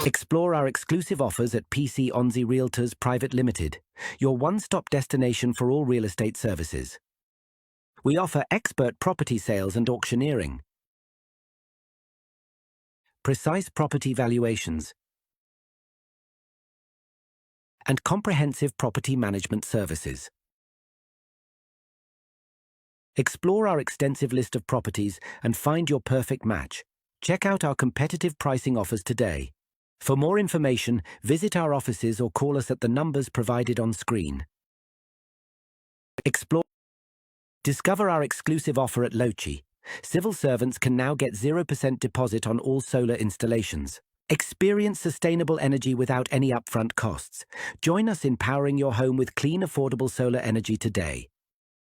Explore our exclusive offers at PC Onzi Realtors Private Limited, your one-stop destination for all real estate services. We offer expert property sales and auctioneering, precise property valuations, and comprehensive property management services. Explore our extensive list of properties and find your perfect match. Check out our competitive pricing offers today. For more information, visit our offices or call us at the numbers provided on screen. Explore. Discover our exclusive offer at Lochi. Civil servants can now get 0% deposit on all solar installations. Experience sustainable energy without any upfront costs. Join us in powering your home with clean, affordable solar energy today.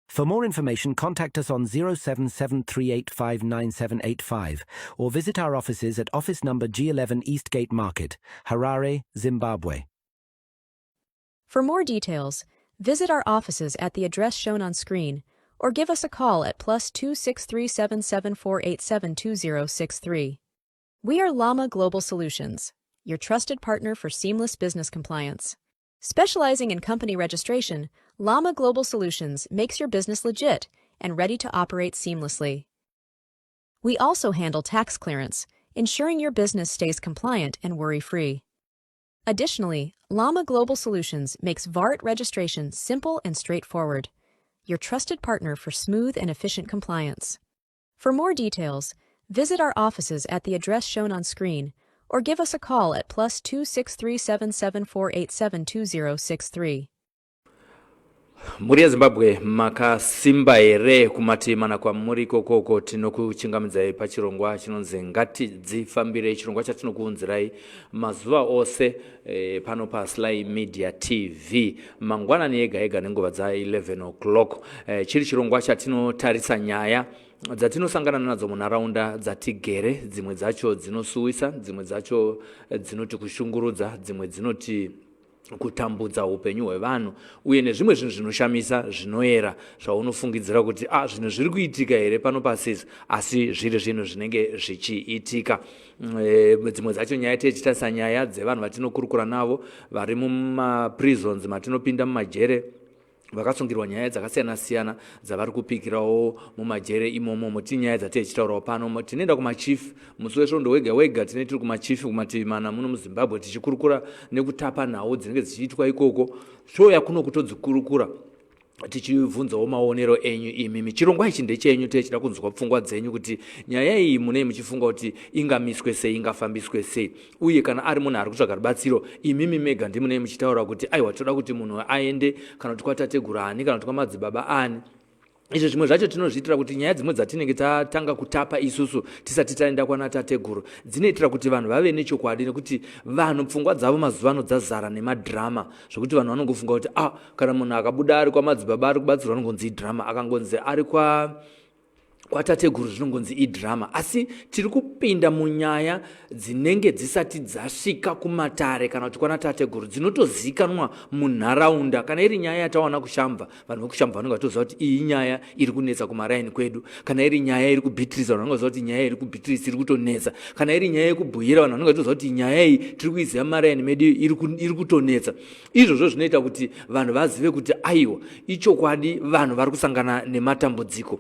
For more information, contact us on 0773859785 or visit our offices at office number G11 Eastgate Market, Harare, Zimbabwe. For more details, visit our offices at the address shown on screen or give us a call at +263 774872063. We are Llama Global Solutions, your trusted partner for seamless business compliance. Specializing in company registration, Llama Global Solutions makes your business legit and ready to operate seamlessly. We also handle tax clearance, ensuring your business stays compliant and worry free. Additionally, Llama Global Solutions makes VART registration simple and straightforward, your trusted partner for smooth and efficient compliance. For more details, visit our offices at the address shown on screen or give us a call at +263 774872063. Mhuri yeZimbabwe, makasimba here kumativi mana kwamuri ikokoko? Tinokuchingamidzai pachirongwa chinonzi Ngatidzifambirei, chirongwa chatinokuunzirai mazuva ose pano paSly Media TV mangwanani ega ega nenguva dza11 o'clock, chiri chirongwa chatinotarisa nyaya dzatinosangana nadzo munharaunda dzatigere. Dzimwe dzacho dzinosuwisa, dzimwe dzacho dzinoti kushungurudza, dzimwe dzinoti kutambudza upenyu hwevanhu, uye nezvimwe zvinhu zvinoshamisa, zvinoera, zvaunofungidzira kuti a ah, zvinhu zviri kuitika here pano pasisi, asi zviri zvinhu zvinenge zvichiitika. Dzimwe dzacho nyaya tichitarisa nyaya dzevanhu vatinokurukura navo vari mumaprisons, matinopinda mumajere, vakasungirwa nyaya dzakasiyana siyana dzavari kupikirawo mumajere imomo. Muti nyaya dzatichitaurawo pano, tinoenda kumachief musi weSvondo wega wega. Tine tiri kumachief kumativi mana muno muZimbabwe, tichikurukura nekutapa nhau dzinenge dzichiitwa ikoko, touya kuno kutodzikurukura, tichibvunzawo maonero enyu imimi. Chirongwa ichi ndechenyu, tichida kunzwa pfungwa dzenyu kuti nyaya iyi munei muchifunga kuti ingamiswe sei, ingafambiswe sei, uye kana ari munhu ari kutsvaga rubatsiro, imimi mega ndimunei muchitaura kuti aiwa, toda kuti munhu aende kana kuti kwatateguru ani kana kuti kwamadzibaba ani. Izvo zvimwe zvacho tinozviitira kuti nyaya dzimwe dzatinenge tatanga kutapa isusu tisati taenda kwana tateguru dzinoitira kuti vanhu vave nechokwadi, nekuti vanhu pfungwa dzavo mazuva ano dzazara nemadhirama, zvokuti vanhu vanongofunga kuti ah, kana munhu akabuda ari kwamadzibaba ari kubatsirwa anongonzi idhirama, akangonzi ari kwatateguru zvinongonzi idhirama. Asi tiri kupinda munyaya dzinenge dzisati dzasvika kumatare kana kuti kwana tateguru, dzinotozikanwa munharaunda. Kana iri nyaya yatawana kuShamva, vanhu vekuShamva vanenge vatoziva kuti iyi nyaya iri kunetsa kumaraini kwedu. Kana iri nyaya iri kuBeatrice, vanhu vanenge vaziva kuti nyaya iri kuBeatrice iri kutonetsa. Kana iri nyaya yekuBuhera, vanhu vanenge vatoziva kuti nyaya iyi tiri kuiziva mumaraini medu, iri kutonetsa. Izvozvo zvinoita kuti vanhu vazive kuti aiwa, ichokwadi, vanhu vari kusangana nematambudziko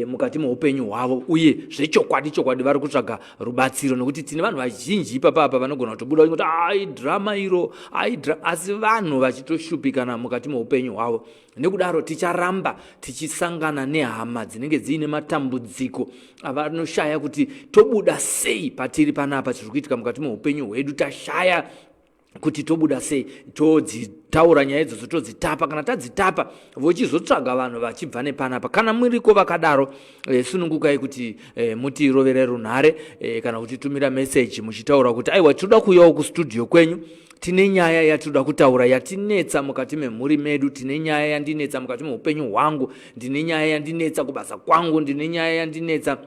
mukati meupenyu hwavo, uye zvechokwadi chokwadi vari kutsvaga rubatsiro, nekuti tine vanhu vazhinji ipapapa vanogona kutobuda kuti ai, drama iro, ai, asi vanhu vachitoshupikana mukati meupenyu hwavo. Nekudaro ticharamba tichisangana nehama dzinenge dziine matambudziko avanoshaya kuti tobuda sei patiri panapa, zviri kuitika mukati meupenyu hwedu, tashaya kuti tobuda sei. Todzitaura nyaya idzodzo, todzitapa. Kana tadzitapa, vochizotsvaga vanhu vachibva nepanapa. Kana muriko vakadaro, sunungukai kuti mutirovere runhare kana kutitumira meseji muchitaura kuti aiwa, tinoda kuuyawo kustudio kwenyu, tine nyaya yatinoda kutaura yatinetsa mukati memhuri medu, tine nyaya yandinetsa mukati meupenyu hwangu, ndine nyaya yandinetsa kubasa kwangu, ndine nyaya yandinetsa.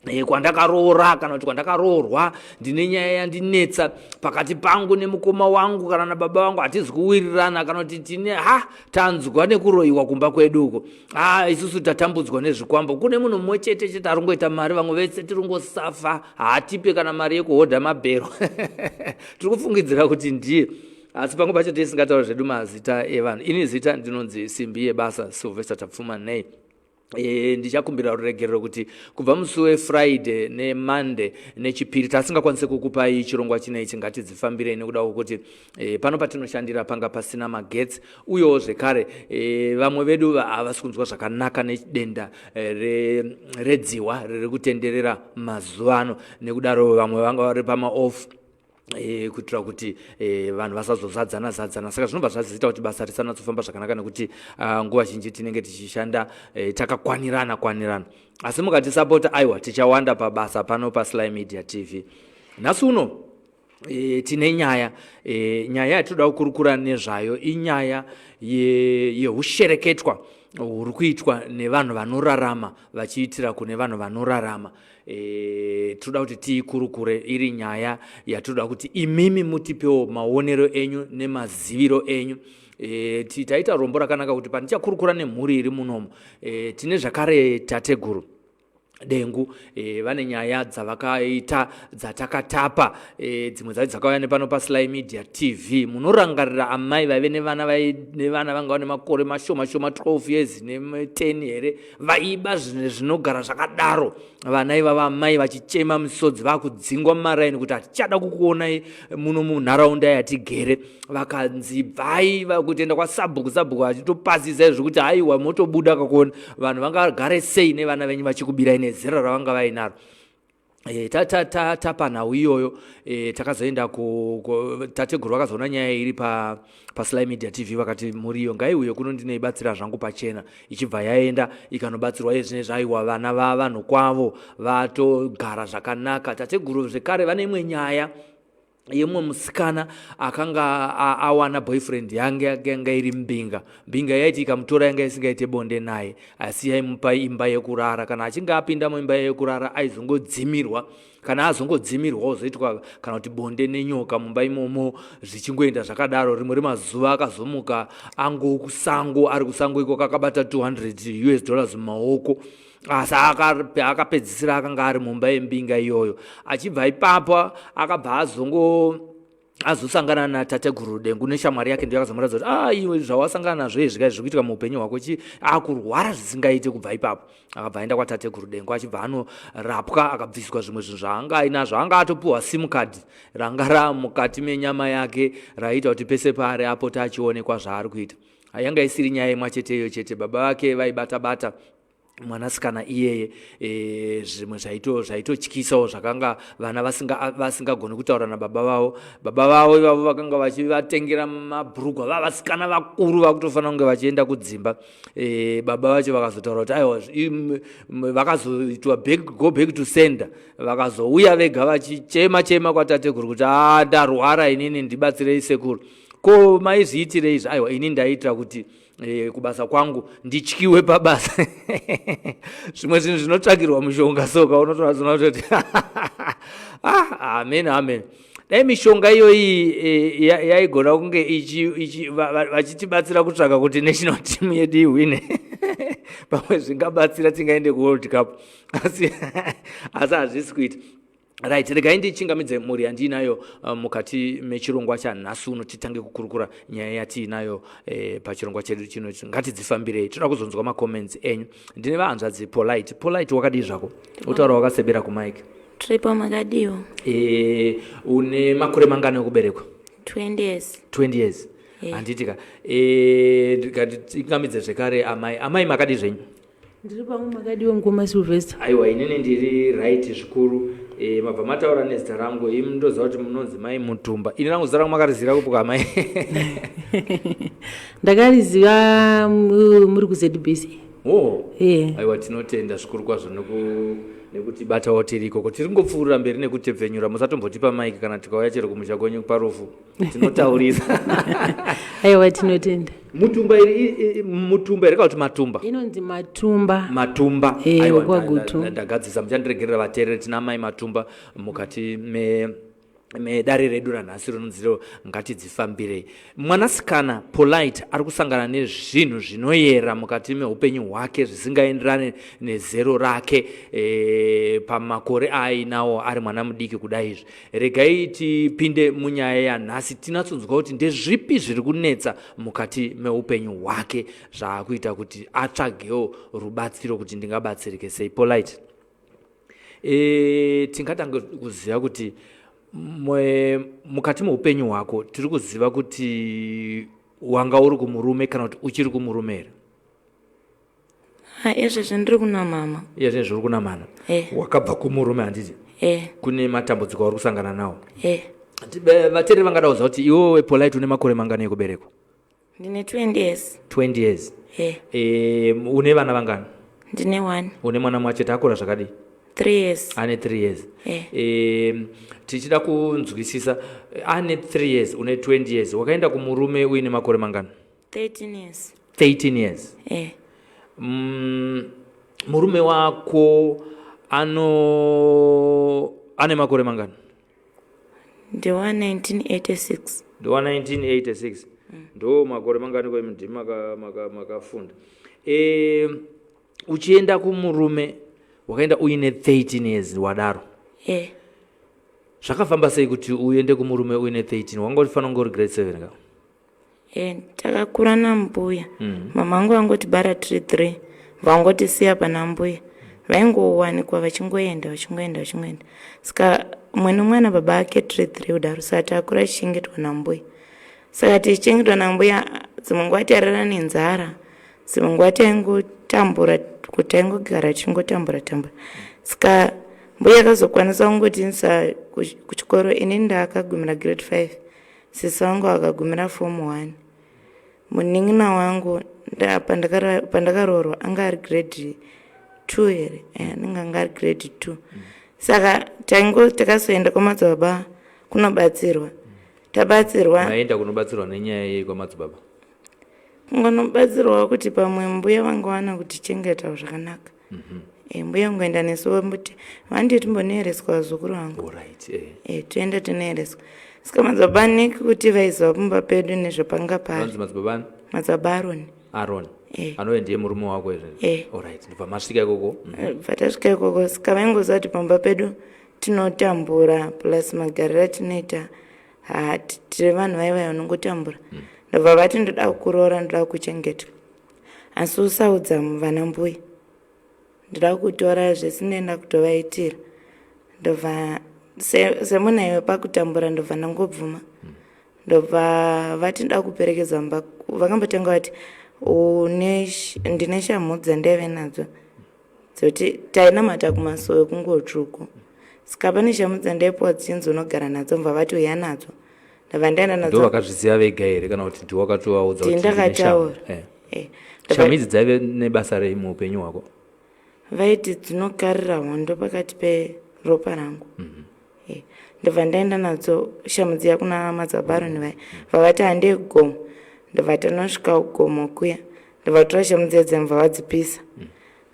E, kwandakaroora kana kuti kwandakaroorwa ndine nyaya yandinetsa pakati pangu nemukoma wangu kana nababa vangu hatizi kuwirirana kana kuti tine ha tanzwa nekuroyiwa kumba kwedu uko ha isusu tatambudzwa nezvikwambo kune munhu mumwe chete chete ari kungoita mari vamwe vese tiri kungosafa haatipe kana mari yekuhodha mabhero tiri kufungidzira kuti ndiye asi pamwe pacho tisingataura zvedu mazita evanhu ini zita ndinonzi simbi yebasa sylvester tapfuma nei E, ndichakumbira ruregerero kuti kubva musi wefriday nemonday nechipiri tasingakwanise kukupai chirongwa chine ichi ngatidzifambirei nekuda kwokuti e, pano patinoshandira panga pasina magetsi uyewo zvekare e, vamwe vedu havasi kunzwa zvakanaka nedenda e, redziwa riri kutenderera mazuva ano nekudaro vamwe vanga vari pamaoff E, kuitira kuti e, vanhu vasazozadzana zadzana saka zvinobva zvaziita kuti basa risanatsofamba zvakanaka nekuti uh, nguva zhinji tinenge tichishanda e, takakwanirana kwanirana asi mukatisapota aiwa tichawanda pabasa pano pasly media tv nhasi uno e, tine nyaya e, nyaya yatinoda kukurukura nezvayo inyaya yehushereketwa ye huri kuitwa nevanhu vanorarama vachiitira kune vanhu vanorarama e, tinoda kuti tiikurukure iri nyaya yatinoda kuti imimi mutipewo maonero enyu nemaziviro enyu e, taita rombo rakanaka kuti pandichakurukura nemhuri iri munomo e, tine zvakare tateguru dengu e, vane nyaya dzavakaita dzatakatapa e, dzimwe dzacho dzakauya nepano pasly media tv munorangarira amai vaive nevana nevana vanga vane makore mashoma shoma 12 years ne10 here vaiba zvinhu zvinogara zvakadaro vana ivava amai vachichema misodzi vakudzingwa mumaraini kuti hatichada kukuonai muno munharaunda yatigere vakanzi bvai kutoenda kwasabhuku sabhuku achitopasisa izvo kuti haiwa motobuda kakuona vanhu vangagare sei nevana venyu vachikubirai nezera ravanga vainaro E, tapa nhau iyoyo e, takazoenda tateguru vakazoona nyaya iri pasly media tv vakati mhuri iyo ngaiuye kuno ndinoibatsira zvangu pachena ichibva yaenda ikanobatsirwa iye zvine zvaiwa vana vavanhu kwavo vatogara zvakanaka tateguru zvekare vane imwe nyaya yemumwe musikana akanga awana boyfriend yange yanga iri mbinga mbinga yaiti ikamutora yanga isingaite bonde naye asi yaimupa imba yekurara kana achinge apinda muimba yekurara aizongodzimirwa kana azongodzimirwa ozoitwa kana kuti bonde nenyoka mumba imomo zvichingoenda zvakadaro rimwe remazuva akazomuka angokusango ari kusango ikoko akabata 200 us dollars mumaoko asi akapedzisira akanga ari mumba yembinga iyoyo achibva ipapo akabva azongo azosangana natateguru dengu neshamwari yake ndiyo akazomuratidza kuti ah iwe zvawasangana nazvo izvi kai zviri kuitika muupenyu hwako chi akurwara zvisingaite kubva ipapo akabva aenda kwatateguru dengu achibva anorapwa akabviswa zvimwe zvinhu zvaanga ainazvo anga atopiwa sim card ranga ramukati menyama yake raiita kuti pese paari apote achionekwa zvaari kuita yanga isiri nyaya imwa chete iyo chete baba vake vaibata bata mwanasikana iyeye e, zvimwe zvaitotyisawo zvakanga vana vasingagoni kutaura nababa vavo baba vavo ivavo vakanga vachivatengera mabhurugwa vavasikana vakuru vakutofanira kunge vachienda kudzimba e, baba vacho vakazotaura kuti aiwa vakazoitwa go back to sender vakazouya vega vachichema chema kwatateguru kuti a ah, ndarwara inini ndibatsirei sekuru ko maizviitirei izvi aiwa ini ndaiitira kuti e, kubasa kwangu ndityiwe pabasa zvimwe zvinhu zvinotsvakirwa mushonga soka unotoazona kutoti ah, amen amen dai mishonga iyoyi e, yaigona kunge vachitibatsira kutsvaka kuti national team yedu ihwine pamwe zvingabatsira tingaende kuworld cup asi asi hazvisi kuita right regai ndichingamidze mhuri yandiinayo mukati mechirongwa chanhasi uno titange kukurukura nyaya yatiinayo eh, pachirongwa chedu chino ngatidzifambirei toda kuzonzwa macomments enyu ndine vahanzvadzi polite polite wakadii zvako utaura wakasebera kumike Tripo makadiwo. Eh, une makore mangani ekuberekwa 20 years. 20 years handiti ka eh, ndikatingamidze zvekare amai amai makadii zvenyu Ndiri pamwe makadiwa mukoma Sylvester. Aiwa inini ndiri right zvikuru. E, mabva mataura nezita rangu imi ndoziva kuti munonzi mai Mutumba. Ini rangu zita rangu makariziva kupuka amai. Ndakariziva muri kuZBC. Oh. Eh. Aiwa tinotenda zvikuru kwazvo neku Nekutibatawo tiri ikoko. Tiri kungopfuurira mberi nekutepfenyura. Musatombotipa maiki kana tikauya chero kumusha kwenyu parufu. Tinotaurisa. Aiwa, tinotenda. Mutumba iri mutumba here kana kuti matumba? Inonzi Matumba. Matumba. Eh, Aiwa, kwaGutu. Ndagadzisa, muchandiregerera vateereri, tina mai Matumba mukati me medare redu ranhasi rinonziro Ngatidzifambirei. Mwanasikana Polite ari kusangana nezvinhu zvinoyera mukati meupenyu hwake zvisingaenderane nezero rake pamakore aainawo ari mwana mudiki kudai izvi. Regai tipinde munyaya yanhasi tinatsonzwa kuti ndezvipi zviri kunetsa mukati meupenyu hwake zvaakuita kuti atsvagewo rubatsiro kuti ndingabatsirike sei. Polite, tingatanga kuziva kuti mukati meupenyu hwako tiri kuziva kuti wanga uri kumurume kana kuti uchiri kumurume here? Ha, izvezvi ndiri kuna mama. Iye zvinezvi uri kuna mama? Eh. Wakabva kumurume, handiti? Eh. Kune matambudziko auri kusangana nawo? Eh. Vateereri vangada kuziva kuti iwewe Polite une makore mangani ekuberekwa? Ndine 20 years. 20 years? Eh. Une vana vangani? Ndine one. Une mwana mumwe chete, akura zvakadii? 3 years. Ane 3 years? Eh. Tichida kunzwisisa, ane 3 years, une 20 years, wakaenda kumurume uine makore mangani? 13 years. 13 years? Eh. Murume wako ane makore mangani? Ndewa 1986. Ndowa 1986, ndo makore mangani kwemi? Ndimi makafunda. Uchienda kumurume wakaenda uine 13 years, wadaro? Eh. Zvakafamba sei kuti uende kumurume uine 13? Wanga uchifanira kunge uri grade 7 ka? Eh, takakura nambuya. Mama vangu vangotibara tiri 3, vangotisiya pana mbuya. Vaingowanikwa vachingoenda, vachingoenda, vachingoenda. Saka mumwe nomwana baba ake tiri 3 kudaro. Saka takakura tichichengetwa nambuya. Saka tichichengetwa nambuya, dzimwe nguva tairara nenzara, dzimwe nguva taingotambura, kuti taingogara tichingotambura tambura. Saka mbuya akazokwanisa kungotiisa kuchikoro. Ini ndakagumira grade 5, sisi vangu vakagumira form 1. Munin'ina wangu pandakaroorwa anga ari grade 2 here? Anenge anga ari grade 2. Saka takazoenda kwamadzibaba kunobatsirwa. Tabatsirwa, Maenda kunobatsirwa nenyaya yei kwamadzibaba? Kungonobatsirwawo kuti pamwe mbuya vangawana kutichengetawo zvakanaka. Mbuya ngoenda nesu, vambuti vandi timbonoereswa vazukuru vangu. Alright. Toenda tinoereswa. Saka madzibaba nekuti vaiziva pamba pedu nezvepanga pari. Vanzi madzibaba ani? Madzibaba Aroni. Aron? Eh. Anove ndiye murume wako izvezvi? Eh. Alright, ndobva masvika ikoko. Bva tasvika ikoko, saka vaingoziva kuti pamba pedu tinotambura, plus magariro atinoita, ha, tiri vanhu vaivai vanongotambura. Ndobva vati, "Ndoda kukuroora, ndoda kukuchengeta, asi usaudza vana mbuya. Ndoda kutora zvese, ndinoenda kutovaitira." Ndobva semunhu aiwe pakutambura, ndobva ndangobvuma. Ndobva vati, "Ndoda kuperekedza mumba." Vakambotanga vati ndine shamhu dzandaive nadzo dzekuti tainamata kumasowe kungotsvuku. Saka pane shamhu dzandaipiwa dzichinzi unogara nadzo. Mubva vati, "Uya nadzo." Ndabva ndaenda Ndo nadzo. Vakazviziva vega here kana kuti ndiwe wakatovaudza kuti ndine shamhu? Ndakataura. Shamhu idzi dzaive nebasa rei muupenyu hwako? Vaiti dzinokarira hondo pakati peropa rangu. Ndobva ndaenda nadzo shamhu dziya kuna madzibaba Aroni vaya. Vavati, "Handei kugomo." Ndobva tanosvika kugomo kuya, ndobva tora shamhu dziya dziya, mubva vadzipisa.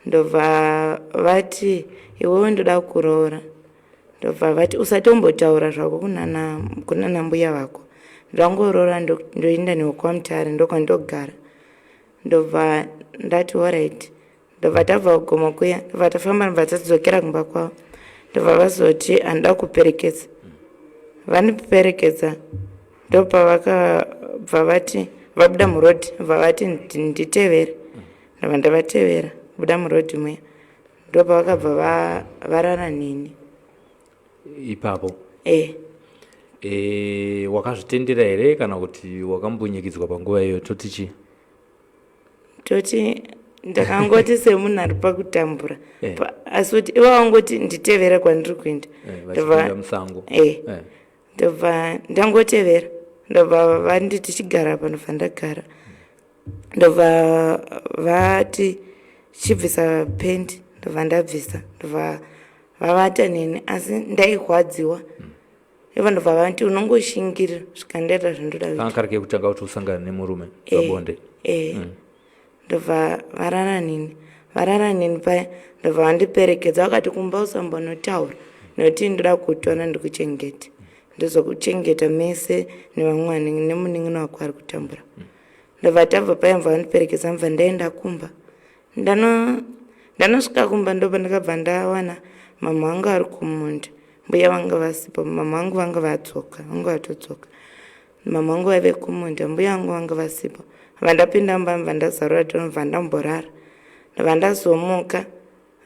Ndobva vati, "Iwewe ndoda kukuroora." Ndobva vati, "Usatombotaura zvako kunana mbuya vako. Ndangoroora, ndoenda newe kwaMutare, ndokwandogara." Ndobva ndati, "Alright." Ndobva tabva kugomo kuya, ndobva tafamba, ndobva tadzokera kumba kwavo. Ndobva vazoti, "Handida kuperekedza." Vandiperekedza, ndopavakabva vati, vabuda murodhi, bva vati nditevere. Ndobva ndavatevera kubuda murodhi muya, ndopavakabva varara neni. Ipapo? E. Wakazvitendera here kana kuti wakambunyikidzwa panguva iyoyo, toti chii? Toti ndakangoti semunhu ari pakutambura. Asi kuti ivo vangoti nditevere kwandiri kuenda. Vachipinda musango? Ndobva ndangotevera. Ndobva vanditi, "Tichigara pa." Ndobva ndagara. Ndobva vati, "Chibvisa pendi." Ndobva ndabvisa. Ndobva Vavata neni asi ndairwadziwa. Ivo ndobva vati unongoshingirira svika ndaita zvandoda kuita. Kanga kari kekutanga kuti usangane nemurume Eh, pabonde. Eh. Ndobva varara neni. Varara neni paya ndobva vandiperekedza vakati kumba usambonotaura nekuti ndoda kukutora ndikuchengete. Ndozokuchengeta mese nevamwe vanenge nemunin'ina wako ari kutambura. Ndobva tabva paya ndobva vandiperekedza ndobva ndaenda kumba. Ndano ndanosvika kumba ndopandakabva ndawana mama vangu vari kumunda. Mbuya vanga vasipo, mama vangu vanga vadzoka, vanga vatodzoka. Mama vangu vaive kumunda, mbuya vangu vanga vasipo. Ndobva ndapinda mumba ndobva ndazarura door ndobva ndamborara. Ndobva ndazomuka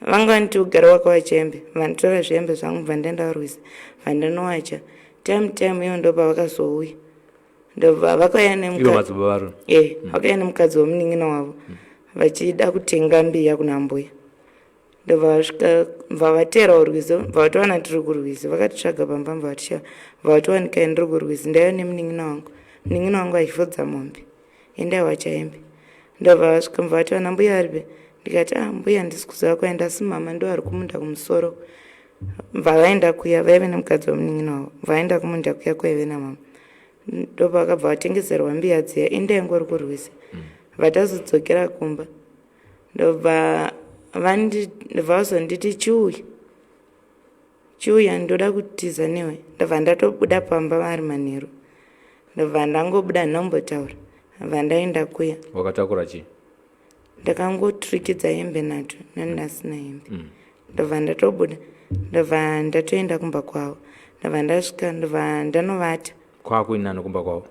vanga vanditi ugare wakawacha hembe, vanditora zvihembe zvangu ndobva ndaenda kurwizi ndobva ndanowacha. Time time iyo ndopavakazouya. Ndobva vakauya Ivo nemukadzi madzibaba varo. Eh, vakauya nemukadzi wemunin'ina wavo vachida kutenga mbiya kuna mbuya. Ndobva vasvika bva vateera rwizi bva vatowana tiri kurwizi vakatitsvaga pamba bva vatishaya bva vatowanika ndiri kurwizi ndaiva nemunin'ina wangu munin'ina wangu achifudza mombe endai wachahembe ndobva vasvika bva vatowana mbuya varipi ndikati ah mbuya handisi kuziva kwaenda asi mama ndo vari kumunda kumusoro bva vaenda kuya vaive nemukadzi wemunin'ina wavo bva vaenda kumunda kuya kwaive namama ndopakabva vatengeserwa mbiya dziya indaingori kurwizi vatazodzokera kumba ndobva ndobva vazonditi chiuya chiuya ndoda kutiza newe ndobva ndatobuda pamba vari manheru ndobva ndangobuda ndombotaura ndobva ndaenda kuya Wakatakura chii? Ndakangoturikidza hembe nato nandasina hembe ndobva ndatobuda ndobva ndatoenda kumba kwavo ndobva ndasvika ndobva ndanovata. Kwakuinani kumba kwavo?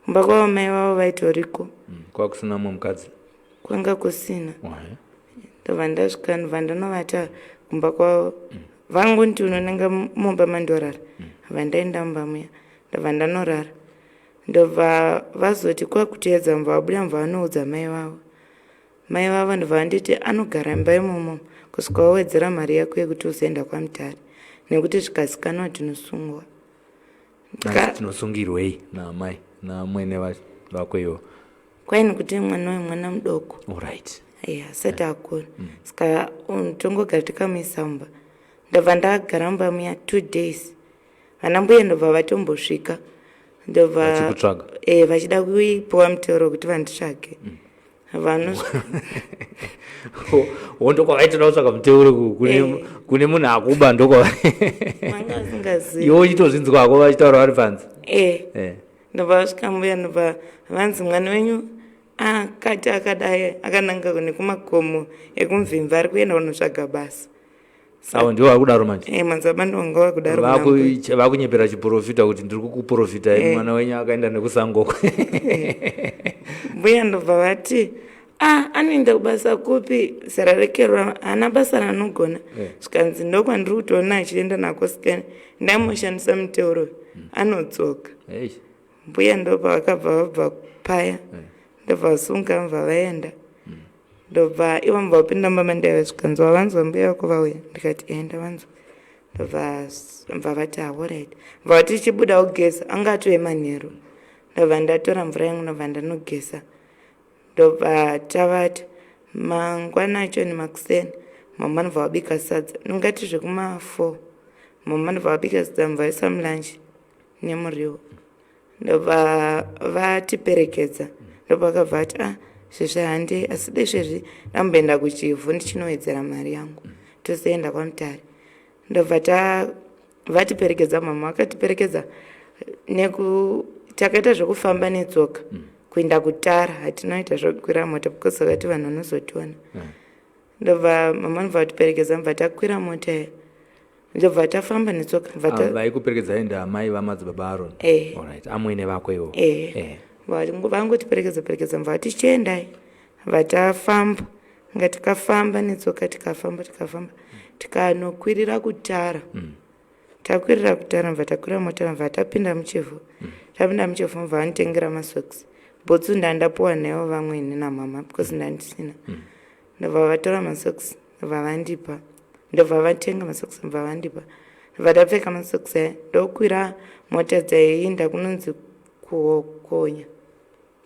Kumba kwavo mai vavo vaitoriko. Kwakusina mumwe mukadzi? Kwanga kusina. Ndobva ndasvika ndobva ndanovata kumba kwavo. Vangonti unonanga mumba mandorara. Ndobva ndaenda mumba muya ndobva ndanorara. Ndobva vazoti kwakuteedza mubva vabuda mubva vanoudza mai vavo. Mai vavo ndobva vanditi anogara imba imomo kusvika wawedzera mari yako yekuti uzoenda kwaMutare nekuti zvikazikanwa tinosungwa. Tinosungirwei naamai naamwene vako ivo? Kwai nekuti mwana uyu mwana mudoko. Alright. Yeah, asati akura. Saka tongogara tikamuisa mumba. Ndobva ndagara mumba muya 2 days. Vana mbuya ndobva vatombosvika. Ndobva vachikutsvaga. Eh, vachida kuipiwa mutoro kuti vanditsvage. Vanosvika. Wo ndokwavaitoda kutsvaga muteuro kune Eh. kune munhu akuba ndokwa. Vanga vasingazivi. Iwe uchitozvinzwa hako vachitaura vari panze. Eh. Eh. Ndobva vasvika mbuya ndobva vanzi mwana wenyu akati akadai akananga nekumakomo ekumvimva ari kuenda kunotsvaga basa. Avo ndivo vari kudaro manje. Eh, madzibaba ndivo vanga vakudaro kuna mbuya. Vakunyepera chiprofita kuti ndiri kukuprofitai Eh. mwana wenyu akaenda nekusango. Mbuya ndobva vati ah anoenda kubasa kupi zera rake haana basa raanogona. Zvikanzi ndokwandiri kutoona achienda nako sikani ndaimushandisa muteuro uyu anodzoka. Eish. Mbuya ndopavakabva vabva paya ndobva vasunga mubva vaenda. Ndobva ivo mubva vapinda mumba mandaiva zvikanzi wavanzwa mbuya vako vauya ndikati ee ndavanzwa. Ndobva mubva vati alright. Mubva vati chibuda ugeza anga atove manheru. Ndobva ndatora mvura yangu ndobva ndanogeza. Ndobva tavata mangwana acho nemakuseni mama ndobva vabika sadza ndingati zvekuma 4 mama ndobva vabika sadza mubva vaisa mulunch nemuriwo. Ndobva vatiperekedza ndopakabva ati ah zvezvi handei asi dai zvezvi ndamboenda kuchivhu ndichinowedzera mari yangu tozoenda kwaMutare. Ndobva ta vatiperekedza mama vakatiperekedza neku takaita zvekufamba netsoka kuenda kutara hatina kuita zvekukwira mota because vakati vanhu vanozotiona. Ndobva mama ndobva vatiperekedza ndobva takwira mota iya ndobva tafamba netsoka ndobva ta- Ah, vaikuperekedzai ndaamai vamadzibaba Aaron. Eh. Alright, amwene vako ivo. Eh. Eh. Vangotiperekedza perekedza ndobva vati chiendai bva tafamba nga tikafamba netsoka tikafamba tikafamba tikanokwirira kutara. Takwirira kutara ndobva takwira mota ndobva tapinda muchivhu. Tapinda muchivhu ndobva vanditengera masocks. Bhutsu ndandapuwa naivo vamwene namama because ndandisina. Ndobva vatora masocks ndobva vandipa. Ndobva vatenga masocks ndobva vandipa. Ndobva ndapfeka masocks aya ndokwira mota dzaienda kunonzi kuhokonya.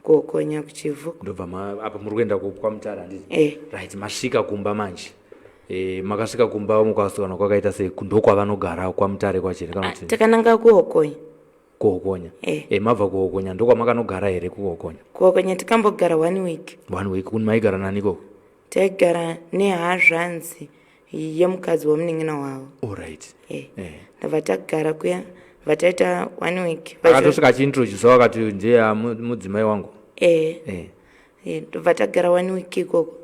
Kuhokonya kuchivhu. Ndobva apa muri kuenda kwaMutare handiti? Eh. Right, masvika kumba manje. E, makasvika kumba mukasvikana kwakaita sei ndokwavanogara kwamutare kwachiri kana Ah, kuti takananga kuhokonya kuhokonya Eh. e, mabva kuhokonya ndokwamakanogara here kuhokonya kuhokonya tikambogara one week one week kuni maigara nani ikoko taigara nehazvanzi yemukadzi wemunin'ina wavo allright Eh. Eh. ndabva tagara kuya bva taita one week akatosvika achiintrodusa wakati ndiye mudzimai wangu eh. Eh. Eh, ndobva tagara one week ikoko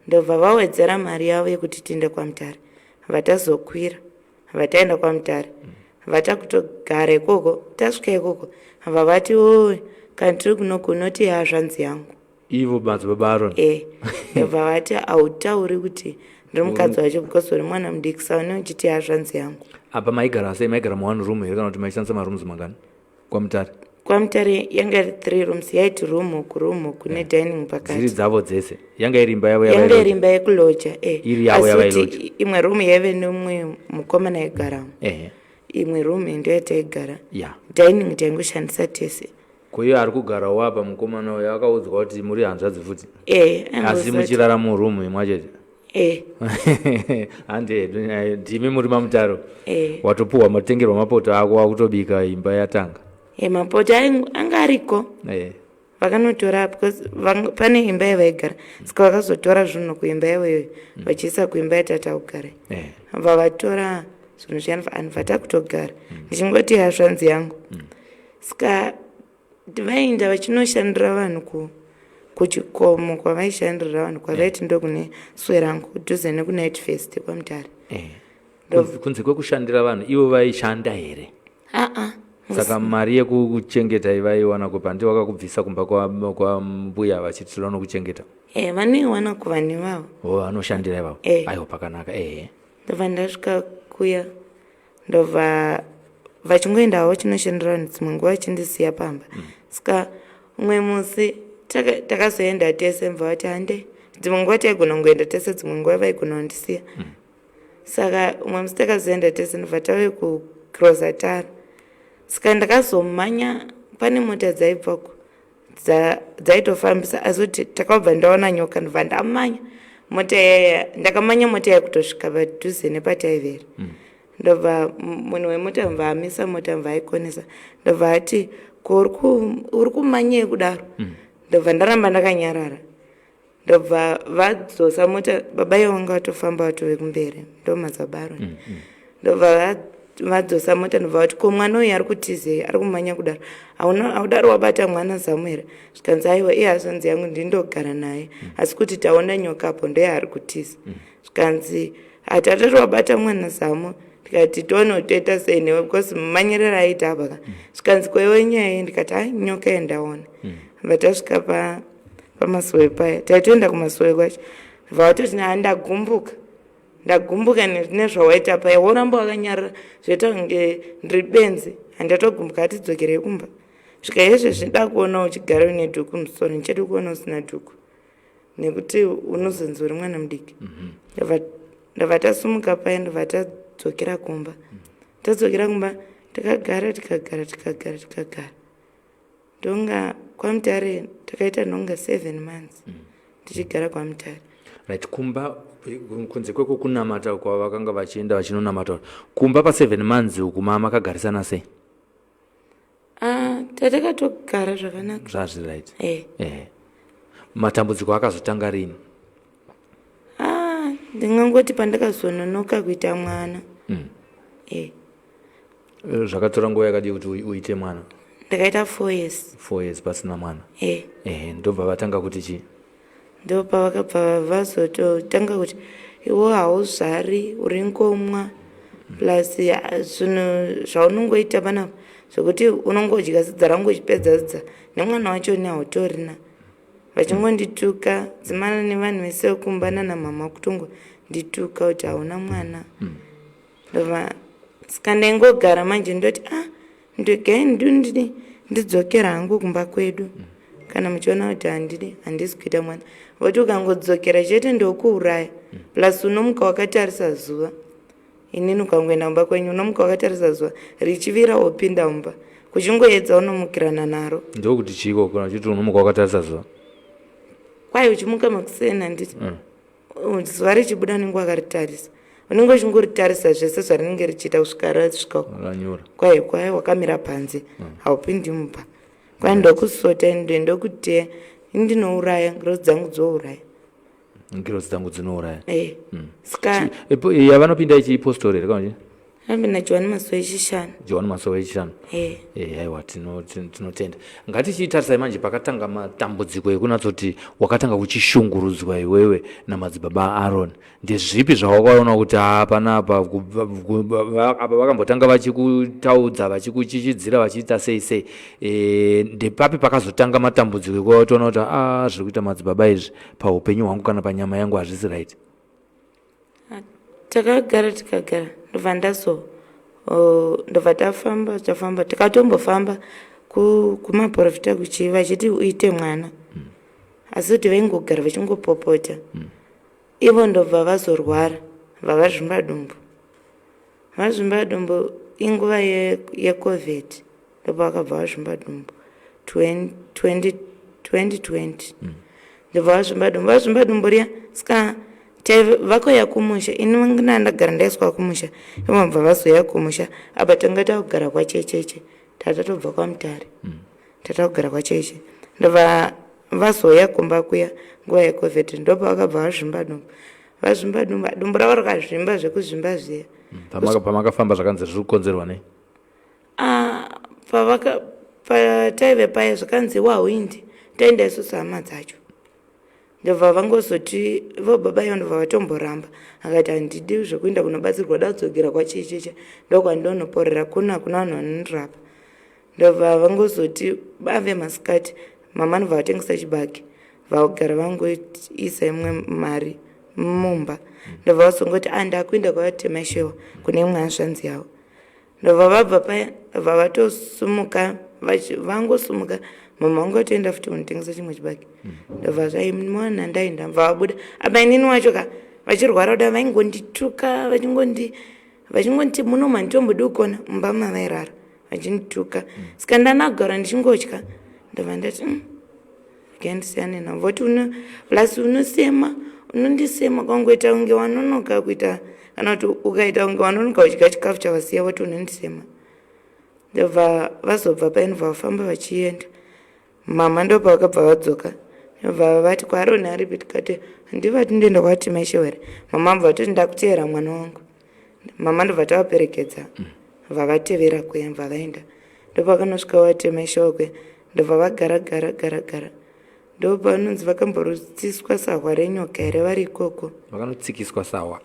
ndobva vawedzera mari yavo yekuti tiende kwamutare vatazokwira vataenda kwamutare vatakutogara ikoko tasvika ikoko bva vati oi kana tiri kunoku unoti hazvanzi yangu ivo madzibaba aroni e ndobva vati hautauri kuti ndiri mukadzi wacho because uri mwana mudiki saune uchiti hazvanzi yangu apa maigara sei maigara muone room here kana kuti maishandisa marooms mangani kwamutare kwamutare yanga iri three rooms yaiti room uku room uku nedining dziri pakati dzavo dzese yanga iri imba yavo yanga yavairoja. iri imba yekuloja e Iri yavo asi kuti yavailoja. imwe room yaive nemumwe mukomana aigaramo ehe imwe room ndo yataigara ya dining taingoshandisa tese ko iye ari kugarawo apa mukomana uyo akaudzwa kuti muri hanzvadzi futi e asi muchirara murumu imwe chete e handi hedu nyaya, ndimi muri mamutaro e watopuhwa matengerwa mapoto ako wakutobika imba yatanga e mapoto anga ariko Eh, vakanotora because pane imba yavaigara saka vakazotora zvinhu kuimba yavoyo vachiisa kuimba yatata kugara eh. bva vatora zvinhu zviyani anhu takutogara ndichingoti hazvanzi yangu saka vaenda vachinoshandira vanhu kuchikomo kwavaishandira vanhu kwavaiti ndokune swerangu kudhuze nekunight fest kwamutare Eh. Kunze kwekushandira vanhu ivo vaishanda here aa saka mari yekuchengeta vaiwana kupi handi vakakubvisa kumba kwambuya vachiti toda nokuchengeta e vanoiwana kuvanhu ivavo o vanoshandira ivavo Eh. aiwa pakanaka ehe ndobva ndasvika kuya ndobva vachingoendawo vachinoshandira vanhu dzimwe nguva vachindisiya pamba saka umwe musi takazoenda tese mubva vati hande dzimwe nguva taigona kungoenda tese dzimwe nguva vaigona kundisiya saka umwe musi takazoenda tese ndobva tave kucrossa tara saka ndakazomhanya pane mota dzaibvako dzaitofambisa asi kuti takabva ndaona nyoka ndobva ndamanya mota yaya ndakamanya mota yaya kutosvika padhuze nepataivera ndobva munhu wemota mubva amisa mota mubva aikonesa ndobva ati ko uri kumanyei kudaro ndobva ndaramba ndakanyarara ndobva vadzosa mota baba ivo vanga vatofamba vatove kumberi ndomadzabaro ndobva vadzosa mota ndobva vati ko mwana uyu ari kutizei ari kumhanya kudaro haudaro wabata mwana zamu here zvikanzi aiwa iye hazvanzi yangu ndindogara naye asi kuti taona nyoka apo ndoyaari kutiza zvikanzi hatatati wabata mwana zamu ndikati tione toita sei newe because manyerero aita apa ka zvikanzi koiwe nyaya iyi ndikati ai nyoka yandaona bva tasvika pamasuwe paya taitoenda kumasuwe kwacho bva vatoti handagumbuka ndagumbuka nezvawaita paya woramba wakanyarara zvoita kunge ndiri benzi handatogumbuka hatidzokerei kumba svika izvezvi nda kuona uchigara uine dhuku musoro ndichadi kuona usina dhuku nekuti unozonzi uri mwana mudiki ndabva tasumuka paya ndobva tadzokera kumba tadzokera kumba takagara tikagara tikagara tikagara ndonga kwamutare takaita ndonga 7 months tichigara kwamutare right kumba kunze kwekukunamata kwavakanga vachienda vachinonamata kumba pa7 months uku makagarisana sei Ah, tatakatogara zvakanaka zvazvi right e eh matambudziko akazotanga rini ah ndingangoti pandakazononoka kuita mwana e zvakatora nguva yakadii kuti uite mwana ndakaita 4 years 4 years pasina mwana e ehe ndobva vatanga kuti chii ndopavakabva vazototanga kuti iwo hauzvari uri ngomwa plus ah, zvinhu zvaunongoita panapa zvokuti unongodya zidza rangu uchipedza zidza nemwana wacho ne hautorina vachingondituka dzimana nevanhu vese vekumba nana mama kutongondituka kuti hauna mwana ndobva saka ndaingogara manje ndoti ah ndegai ndundidi ndidzokera hangu kumba kwedu kana muchiona kuti handidi handisi kuita mwana voti ukangodzokera chete ndokuuraya plus unomuka wakatarisa zuva inini ukangoenda mumba kwenyu unomuka wakatarisa zuva richivira wopinda mumba kuchingoedza unomukirana naro ndokuti chiiko kuna uchiti unomuka wakatarisa zuva kwai uchimuka makuseni handiti Zuva richibuda unenge wakaritarisa, unenge uchingoritarisa zvese zvarinenge richiita kusvika rasvika ranyura. Kwai kwai wakamira panze, haupindi mumba. Kwai ndokusota, ndokuteya, ndinouraya, ngirozi dzangu dzouraya. Ngirozi dzangu dzinouraya. E, saka Yavanopinda ichipostori here kana anopinda Johani Masowe Echishanu. Johani Masowe Echishanu. E. Aiwa, tinotenda. Ngatichitarisai manje pakatanga matambudziko ekunatsoti wakatanga kuchishungurudzwa iwewe namadzibaba Aaron. Ndezvipi zvawakaona kuti haa, panapa apa vakambotanga vachikutaudza, vachikuchichidzira, vachiita sei sei? Ndepapi pakazotanga matambudziko ekuwatoona kuti a zviri kuita madzibaba izvi paupenyu hwangu kana panyama yangu hazvisi right? Takagara, tikagara, ndobva ndazo ndobva tafamba, tafamba, tikatombofamba kumaprofita kuchii vachiti uite mwana, asi kuti vaingogara vachingopopota. Ivo ndobva vazorwara, vavazvimba dumbu. Vazvimba dumbu inguva yeCovid, ndobva vakabva vazvimba dumbu 2020. Ndobva vazvimba dumbu, vazvimba dumbu riya. Saka vakauya kumusha, ini ndagara ndaiswa kumusha, ivo vabva vazouya kumusha. Apa tanga takugara kwaChecheche, tatatobva kwaMutare, tatakugara kwaCheche. Ndobva vazouya kumba kuya nguva yeCovid, ndopavakabva vazvimba dumbu. Vazvimba dumbu, dumbu ravo rakazvimba zvekuzvimba zviya. Pamakafamba zvakanzi zviri kukonzerwa nei? Ah, pavaka pataive paya zvakanzi wahwindi, taenda isusu hama dzacho. Ndobva vangozoti vo baba ivo ndobva vatomboramba, akati handidi zvekuenda kunobatsirwa, da kudzokera kwaChecheche, ndokwandonoporera, kuna hakuna vanhu vanondirapa. Ndobva vangozoti ave masikati, mama ndobva vatengesa chibage, vagara vangoisa imwe mari mumba. Ndobva vazongoti a ndakuenda kwaTemashewa kune imwe hanzvanzi yavo. Ndobva vabva paya, ndobva vatosumuka, vangosumuka, mama vangu vatoenda futi kunotengesa chimwe chibage. Ndobva zvaimwana ndaenda, bva vabuda. Apa inini wacho ka vachirwara kuda, vaingondituka, vachingonditi muno manditombodi kukona mumba mavairara, vachindituka. Saka ndanagara ndichingotya. Ndobva ndati, regai ndisiyane navo." Voti uno plus unosema, unondisema kwangoita kunge wanonoka kuita, kana kuti ukaita kunge wanonoka kudya chikafu chavasiya, voti unondisema. Ndobva vazobva paya, ndobva vafamba vachienda. Mama ndopavakabva vadzoka, ndobva vati kwaAroni aripi? Tikati handivati ndoenda kwaTimashewa here. Mama bva vatoti ndakuteera mwana wangu. Mama ndobva tavaperekedza, vavatevera kuya, bva vaenda. Ndopakanosvika vaTimashewa kuya, ndobva vagara gara gara gara. Ndopanonzi vakamborutsiswa sahwa renyoka here vari ikoko. Vakanotsikiswa sahwa?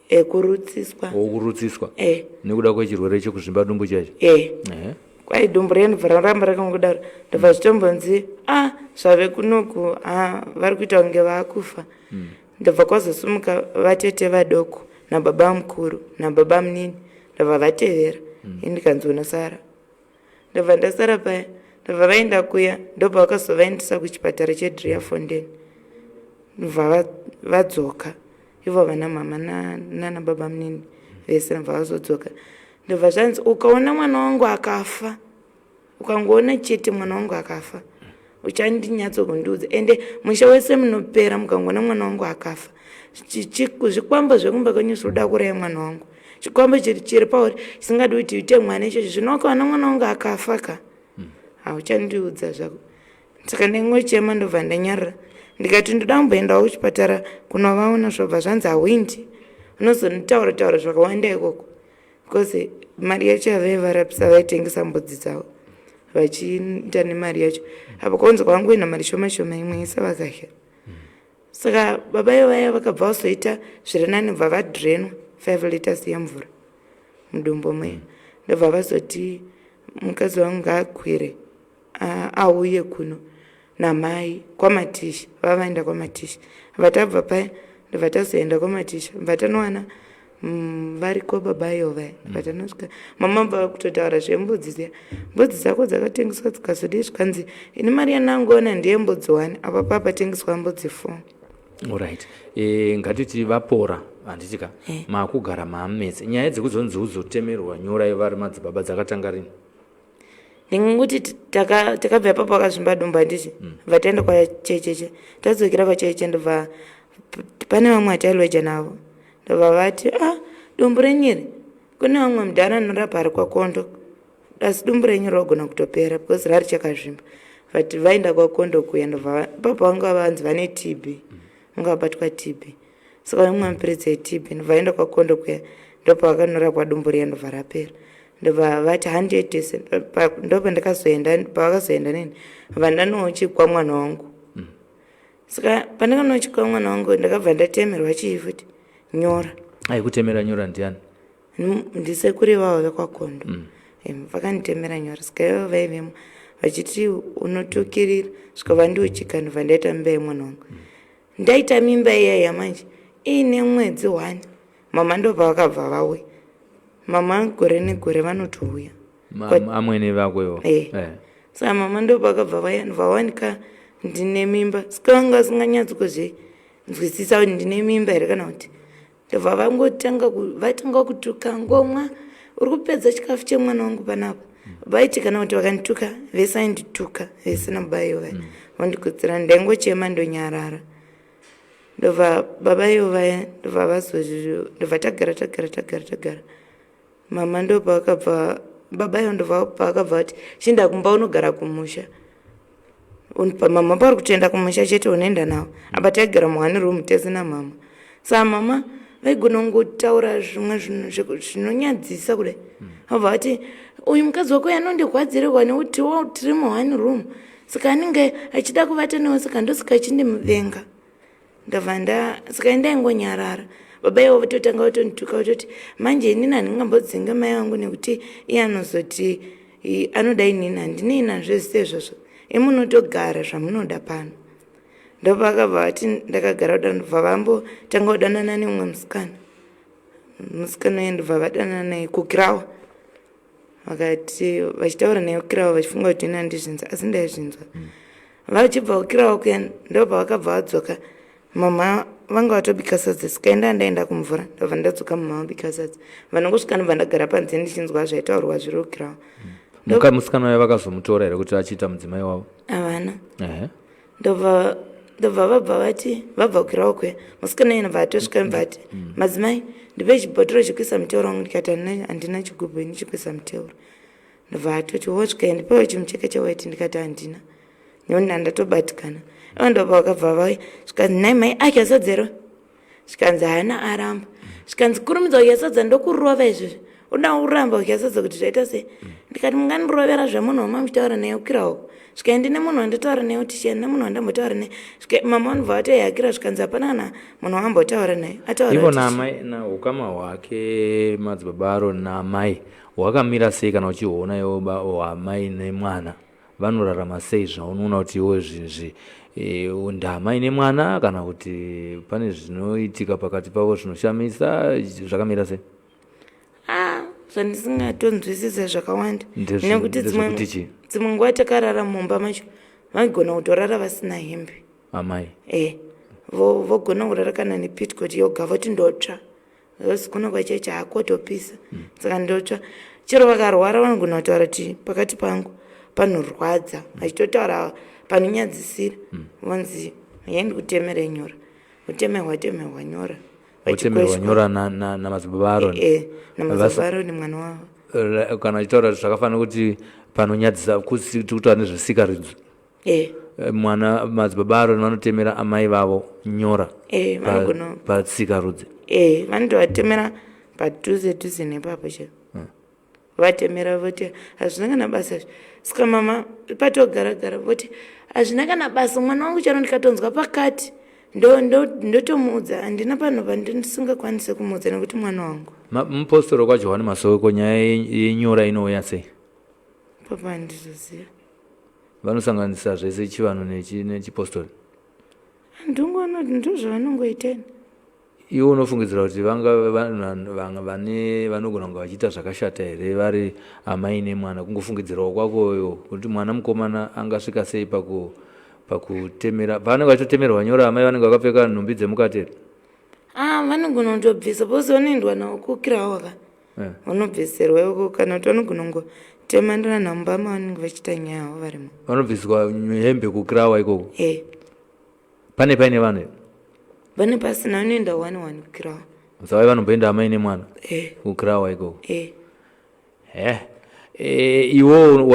Ekurutsiswa. Okurutsiswa. E. Nekuda kwechirwere chekuzvimba dumbu chacho? E. Kwai dumbu renobva raramba rakangodaro. Ndobva zvitombonzi a zvave kunoku, a vari kuita kunge vaakufa. Ndobva kwazosumuka vatete vadoko nababa mukuru nababa munini, ndobva vatevera. Ini ndikanzi unosara. Ndobva ndasara paya. Ndobva vaenda kuya, ndobva vakazovaendesa kuchipatara cheDriefontein. Ndobva vadzoka ivo vana mama nana baba munini vese, ndobva vazodzoka. Ndobva zvanzi ukaona mwana wangu akafa, ukangoona chete mwana wangu akafa, uchandinyatsokundiudza, ende musha wese munopera mukangoona mwana wangu akafa. Zvikwambo zvekumba kwenyu zvinoda kuuraya mwana wangu, chikwambo chiri pauri chisingadi kuti uite mwana ichocho. Zvino ukaona mwana wangu akafa ka, hauchandiudza zvako. Saka ndaingochema, ndobva ndanyarara. Ndikati ndoda kumboendawo kuchipatara kunovaona. Zvobva zvanzi hawindi, unozonotaura taura zvakawanda ikoko, because mari yacho yavaivarapisa vaitengesa mbudzi dzavo vachiita nemari yacho. Apo kwanzi kwangoenda mari shoma shoma, imwe isa vakahya. Saka baba ivo vaya vakabva vazoita zviri nani, bva vadrenwa 5 liters yemvura mudumbu muya. Ndobva vazoti mukadzi wangu ngaakwire auye kuno namai kwaMatisha. Vavaenda kwaMatisha, vatabva paya, ndobva tazoenda kwaMatisha, bva tanowana variko baba ivo vaya. Vatanosvika, mama bva kutotaura zvembudzi dziya, mbudzi dzako dzakatengeswa dzikazodii. Zvikanzi ini mari yandangoona ndeyembudzi one, apa papatengeswa mbudzi 4. Alright, ngatiti vapora, handiti ka? Maakugara maametse. Nyaya dzekuzonzi uzotemerwa nyora vari madzibaba dzakatanga rini? Ndingangoti takabva ipapo akazvimba dumbu, handiti? Bva taenda kwaChecheche, tadzokera kwaChecheche, ndobva Pane vamwe vatailoja navo, ndobva vati, ah, dumbu renyu iri, kune vamwe mudhara anorapa ari kwaKondo, asi dumbu renyu rogona kutopera because rarichakazvimba. But vaenda kwaKondo kuya, ndobva papa vanga vanzi vane TB, vanga vabatwa TB, saka vaimwa mapiritsi eTB. Ndobva vaenda kwaKondo kuya, ndopavakanorapwa dumbu riya, ndobva rapera. Ndobva vati handietese. Ndopandakazoenda, pavakazoenda neni, bva ndanochikwa mwana wangu. Saka pandakanochikwa mwana wangu, ndakabva ndatemerwa chii futi, nyora. Aikutemera nyora ndiani? Ndisekuru ivavo vekwaKondo. Vakanditemera nyora. Saka ivo vaivemo vachiti unotukirira, svika vandiuchika, ndobva ndaita mimba yemwana wangu. Ndaita mimba iyaya manje iine mwedzi 1, mama ndobva vakabva vauya. Mama gore negore vanotouya. Amwene vako ivo? Eh. Saka mama ndopakabva vauya, vawanika ndine mimba. Saka vanga vasinganyatsi kuzvinzwisisa kuti ndine mimba here kana kuti. Ndobva vangotanga vatanga kutuka, ngomwa uri kupedza chikafu chemwana wangu panapa. Vaiti kana kuti vakandituka vese, aindituka vese nababa ivo vaya, vandikutsira. Ndaingochema, ndonyarara. Ndobva baba ivo vaya ndobva vazo ndobva tagara, tagara, tagara, tagara. Mama ndopavakabva, baba ivo ndobva pavakabva vati, chienda kumba unogara kumusha. Mama pauri kutoenda kumusha chete, unoenda navo. Apa taigara muone room tese namama. Saka mama vaigona kungotaura zvimwe zvinhu zvinonyadzisa kudai. Vabva vati, uyu mukadzi wako anondirwadzirwa nekuti wo tiri muone room, saka anenge achida kuvata newe, saka ndosaka achindivenga. Ndabva nda saka indaingonyarara. Baba ivo vototanga votondituka, vototi manje inini handingambodzinga mai vangu nekuti iye anozoti anoda inini. Handinei nazvo zvese izvozvo, imunotogara zvamunoda pano. Ndopakabva vati ndakagara kuda, ndobva vambotanga kudanana nemumwe musikana. Musikana uye ndobva vadanana naye kukirawa. Vakati vachitaura naye kukirawa, vachifunga kuti ini handizvinzwa, asi ndaizvinzwa. Vachibva kukirawa kuya, ndobva vakabva vadzoka. Mama vanga vatobika sadza. Sikaenda, ndaenda kumvura, ndobva ndadzoka, mama vabika sadza. Vanongosvika, ndobva ndagara panze ndichinzwa zvaitaurwa zviri kukirawa. Musikana uya vakazomutora here kuti achiita mudzimai wavo? Havana. Ndobva vabva vati vabva kukirawo kuya, musikana iye ndobva atosvika, ndobva ati, madzimai, ndipe chibhotoro chekuisa muteuro wangu. Ndikati, handina chigubhu ini chekuisa muteuro. Ndobva atoti, wosvika, ndipewo chimucheka chewhite. Ndikati, handina, nekuti ndandatobatikana. Ivo ndobva vakabva vauya, zvikanzi, nhai mai, adya sadza here? Zvikanzi, haana, aramba. Zvikanzi, kurumidza kudya sadza, ndokurova izvozvi. Uda kuramba kudya sadza kuti zvaita sei? Ndikati, mungandirovera zvemunhu wama muchitaura naye kukirawo? Zvikai, ndine munhu wanditaura naye kuti chii? Handina munhu wandambotaura naye. Zvikai, mama vanobva vatoyakira. Zvikanzi, hapana kana munhu waambotaura naye ataura Ivo naamai, na ukama hwake madzibaba aro naamai hwakamira sei? Kana uchihuona iwo hwamai nemwana, vanorarama sei, zvaunoona kuti iwo zvinzvi ndamai nemwana, kana kuti pane zvinoitika pakati pavo zvinoshamisa, zvakamira sei? Ah, zvandisingatonzwisisa zvakawanda, nekuti Ndezvekuti chii? Dzimwe nguva takarara mumba macho, vaigona kutorara vasina hembe. Amai? E, vogona kurara kana nepetticoat yoga, voti ndotsva. Kuno kwacheche hakotopisa, saka ndotsva. Chero vakarwara, vanogona kutaura kuti pakati pangu panorwadza, vachitotaura panonyadzisira. Vonzi, yaindi kutemera nyora, kutemerwa temerwa nyora. Votemerwa nyora namadzibaba Aroni? E, namadzibaba Aroni, mwana wavo. Kana uchitaura zvakafanira kuti panonyadzisa, kutaura nezvesikaridzo. E. Mwana, madzibaba Aroni vanotemera amai vavo nyora? E, vanogona. Patsikarudzi? E, vanotovatemera padhuze dhuze nepapo chero. Vatemera, voti hazvina kana basa izvi. Saka mama patogara gara, voti hazvina kana basa, mwana wangu. Chero ndikatonzwa pakati, ndotomuudza. Handina panhu pandisingakwanisi kumuudza nekuti mwana wangu. Mupostori kwaJohani Masowe, ko nyaya yenyora inouya sei? Papa, handizoziva. Vanosanganisa zvese chivanhu nechipostori? Handingoona kuti ndozvavanongoiteni. Iwe unofungidzira kuti vanga vanhu vane vanogona kunge vachiita zvakashata here vari amai nemwana? Kungofungidzirawo kwakoyo kuti mwana mukomana angasvika sei pakutemera, pavanenge vachitotemerwa nyora, amai vanenge vakapfeka nhumbi dzemukati here? Ah, vanogona kutobvisa pose vanoendwa navo kukirawo ka. Vanobvisirwa ikoko, kana kuti vanogona kungotemanira mumba mavanenge vachiita nyaya yavo varimo. Vanobviswa hembe kukirawa ikoko? E. Pane paine vanhu here? Vane pasina vanoenda one one kukirawa. Savai vanomboenda amai nemwana Eh. kukirawa ikoko. Eh. He. E, iwo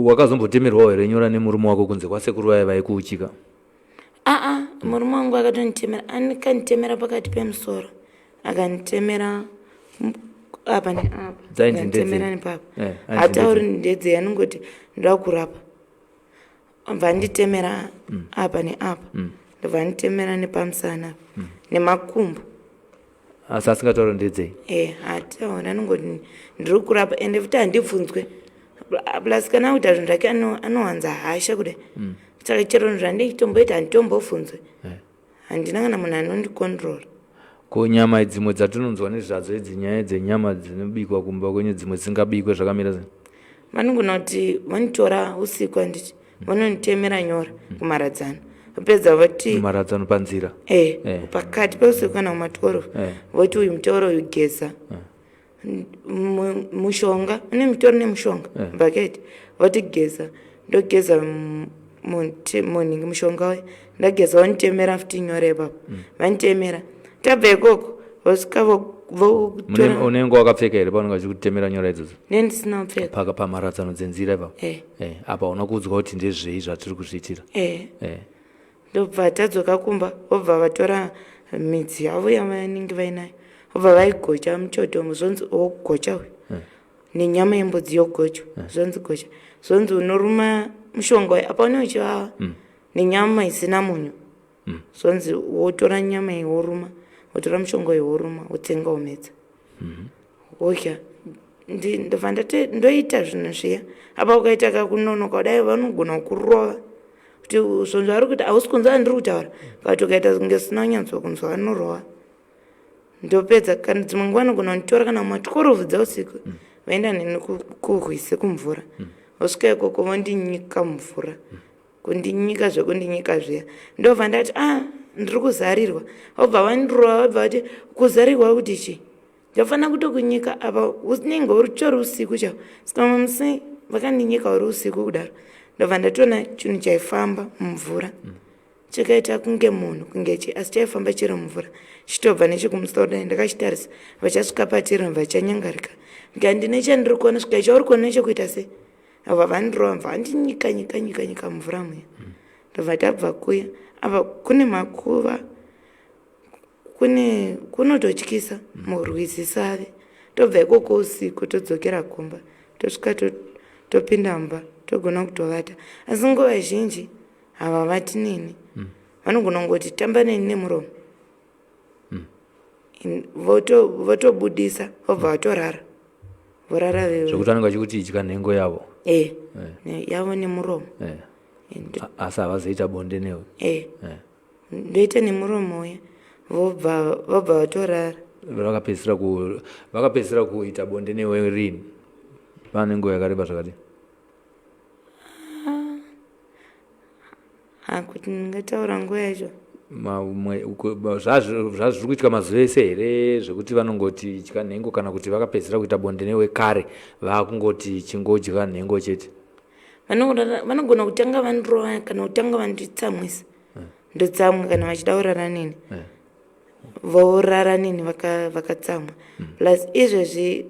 wakazombotemerwawo here nyora nemurume wako kunze kwasekuru vaya vaikuuchika? Aa, murume wangu akatonditemera, akanditemera pakati pemusoro, akanditemera apa neapa, Dzainzi akanditemera ndedzei? nepapa. Eh, ainzi Hatauri ndedzei? ndedzei, anongoti ndoda kurapa. Obva anditemera apa neapa, ndobva anditemera nepamusana apa, nemakumbo. Asi asingatauri ndedzei? Eh, hatauri, anongoti ndiri kurapa, ende futi handibvunzwe. Plus kana akuita zvinhu zvake anowanza hasha kudai. Saka chero zvinhu zvandichitomboita handitombobvunzwe. Handina kana munhu anondikondirora. Ko nyama dzimwe dzatinonzwa nezvadzo idzi, nyaya dzenyama dzinobikwa kumba kwenyu, dzimwe dzisingabikwe, zvakamira sei? Vanogona kuti vanitora usiku, handiti, vanonditemera nyora kumaradzano, vapedza voti Maradzano panzira? Eh, Eh. pakati peusiku kana kuma12, voti uyu mutauro uyu geza. Mushonga une mutori nemushonga bhaketi, voti geza, ndogeza munhingi mushonga uyu, ndageza vonditemera futi nyora ipapo, vanditemera, tabva ikoko vosvika votora. Unenge wakapfeka here paunenge vachikutemera nyora idzodzo? Nendisina kupfeka. Paka pamaradzano dzenzira ipapo? Eh. Eh, apa hauna kuudzwa kuti ndezvei zvatiri kuzviitira? Eh. Eh. Ndobva tadzoka kumba, vobva vatora midzi yavo yavanenge vainayo, vobva vaigocha muchoto, zvonzi wogocha uyu nenyama yembudzi yogochwa, zvonzi gocha, zvonzi unoruma mushonga uyu apa une uchivava nenyama isina munyu, zvonzi wotora nyama iyi woruma, wotora mushonga uyu woruma, wotsenga, womedza, wodya. Ndobva ndati ndoita zvinhu zviya. Apa ukaita kakunonoka kudai vanogona kurova kuti zvonzi vari kuita hausi kunzwa ndiri kutaura, kati ukaita kunge usina kunyatso kunzwa vanorova. Ndopedza, kana dzimwe nguva anogona kunditora kana kuma12 dzeusiku, vaenda neni kurwizi kumvura, vosvika ikoko vondinyika mumvura, kundinyika zvekundinyika zviya. Ndobva ndati, "A, ndiri kuzarirwa." Vobva vandirova, vobva vati, "Kuzarirwa kuti chii? Ndofanira kutokunyika apa unenge uritori usiku chaiwo." Saka mumwe musi vakandinyika uri usiku kudaro, ndobva ndatoona chinhu chaifamba mumvura, chakaita kunge munhu, kunge chi, asi chaifamba chiri mumvura, chitobva nechekumusoro dai. Ndakachitarisa, vachasvika patiri bva chanyangarika. Ndikati, "Ndine chandiri kuona." Svika, "Chauri kuona chekuita sei?" Abva vandirova, bva vandinyika nyika nyika nyika mumvura muya. Ndobva tabva kuya. Apa kune makuva, kune kunototyisa murwizi Save. Tobva ikoko usiku, todzokera kumba, tosvika topinda mumba, togona kutovata, asi nguva zhinji havavati neni. Vanogona kungoti tamba neni nemuromo. Votobudisa, vobva vatorara, vorara Zvekuti vanenge vachikuti idya nhengo yavo? Eh, yavo nemuromo. Asi havazoita bonde newe? Eh. Ndoita nemuromo uya, vobva vatorara. Vakapedzisira kuita bonde newe rini, pane nguva yakareba zvakadii? Hakuti ndingataura nguva yacho. Zvazviri kuitika mazuva ese here zvekuti vanongoti idya nhengo, kana kuti vakapedzisira kuita bonde newe kare, vaakungoti chingodya nhengo chete? Vanogona kutanga vandirova kana kutanga vanditsamwisa, ndotsamwa. Kana vachida kurara neni, vorara neni vakatsamwa. Plus izvezvi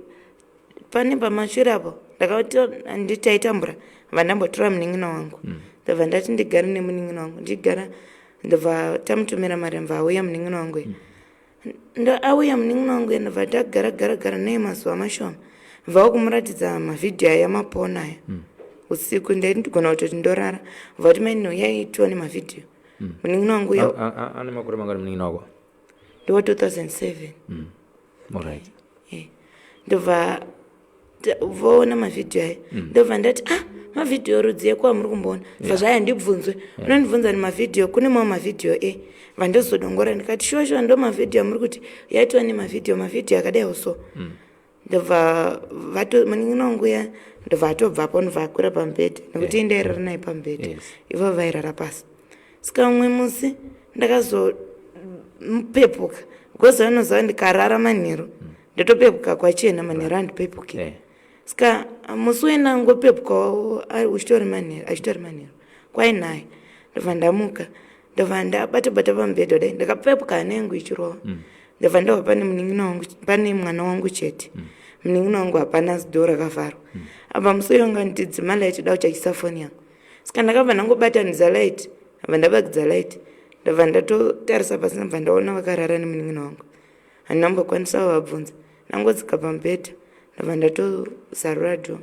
pane pamashure apo ndakati nditaitambura, bva ndambotora munin'ina wangu, ndobva ndati ndigare nemunin'ina wangu, ndigara, ndobva tamutumira mari, bva auya munin'ina wangu uyu. Auya munin'ina wangu uyu, ndobva ndagara gara gara naye mazuva mashoma, bva kumuratidza mavhidhiyo aya mapona aya usiku. Ndaigona kutoti ndorara, bva kuti, "Maini, uyai tione mavhidhiyo." Munin'ina wangu uya. Ane makore mangani munin'ina wako? Ndewa 2007. Alright. Eh, ndobva voona mavhidhiyo aya, ndobva ndati, "Ah, mavhidhiyo rudzi ekuwa muri kumboona?" Bva zvaya, ndibvunzwe, "Unondibvunza nemavhidhiyo? Kune mamwe mavhidhiyo e." Vandozodongora, ndikati, "Shuwa shuwa, ndo mavhidhiyo amuri kuti yaitwa nemavhidhiyo, mavhidhiyo akadaiwo so?" Ndobva munin'ina wangu uya ndobva atobvapo, ndobva akwira pamubhedha, nekuti indairara naye pamubhedha. Ivo vairara pasi. Saka mumwe musi ndakazopepuka, because vanoziva ndikarara manheru ndotopepuka kwachena, manheru handipepuki. Saka musi wendangopepukawo uchitori manheru, achitori manheru kwainaya, ndobva ndamuka. Ndobva ndabata bata pamubhedha kudai, ndakapepuka hana yangu ichirova. Ndobva ndabva pane munin'ina wangu, pane mwana wangu chete. Munin'ina wangu hapana, door rakavharwa. Apa musi uyo wanga ndidzima light, da kuchachisa foni yangu. Saka ndakabva ndangobatanidza light, ndabva ndabakidza light, ndabva ndatotarisa pasi, ndabva ndaona vakarara nemunin'ina wangu. Handina kumbokwanisa kuvabvunza. Ndangodzika pamubhedha, ndabva ndatozarura door,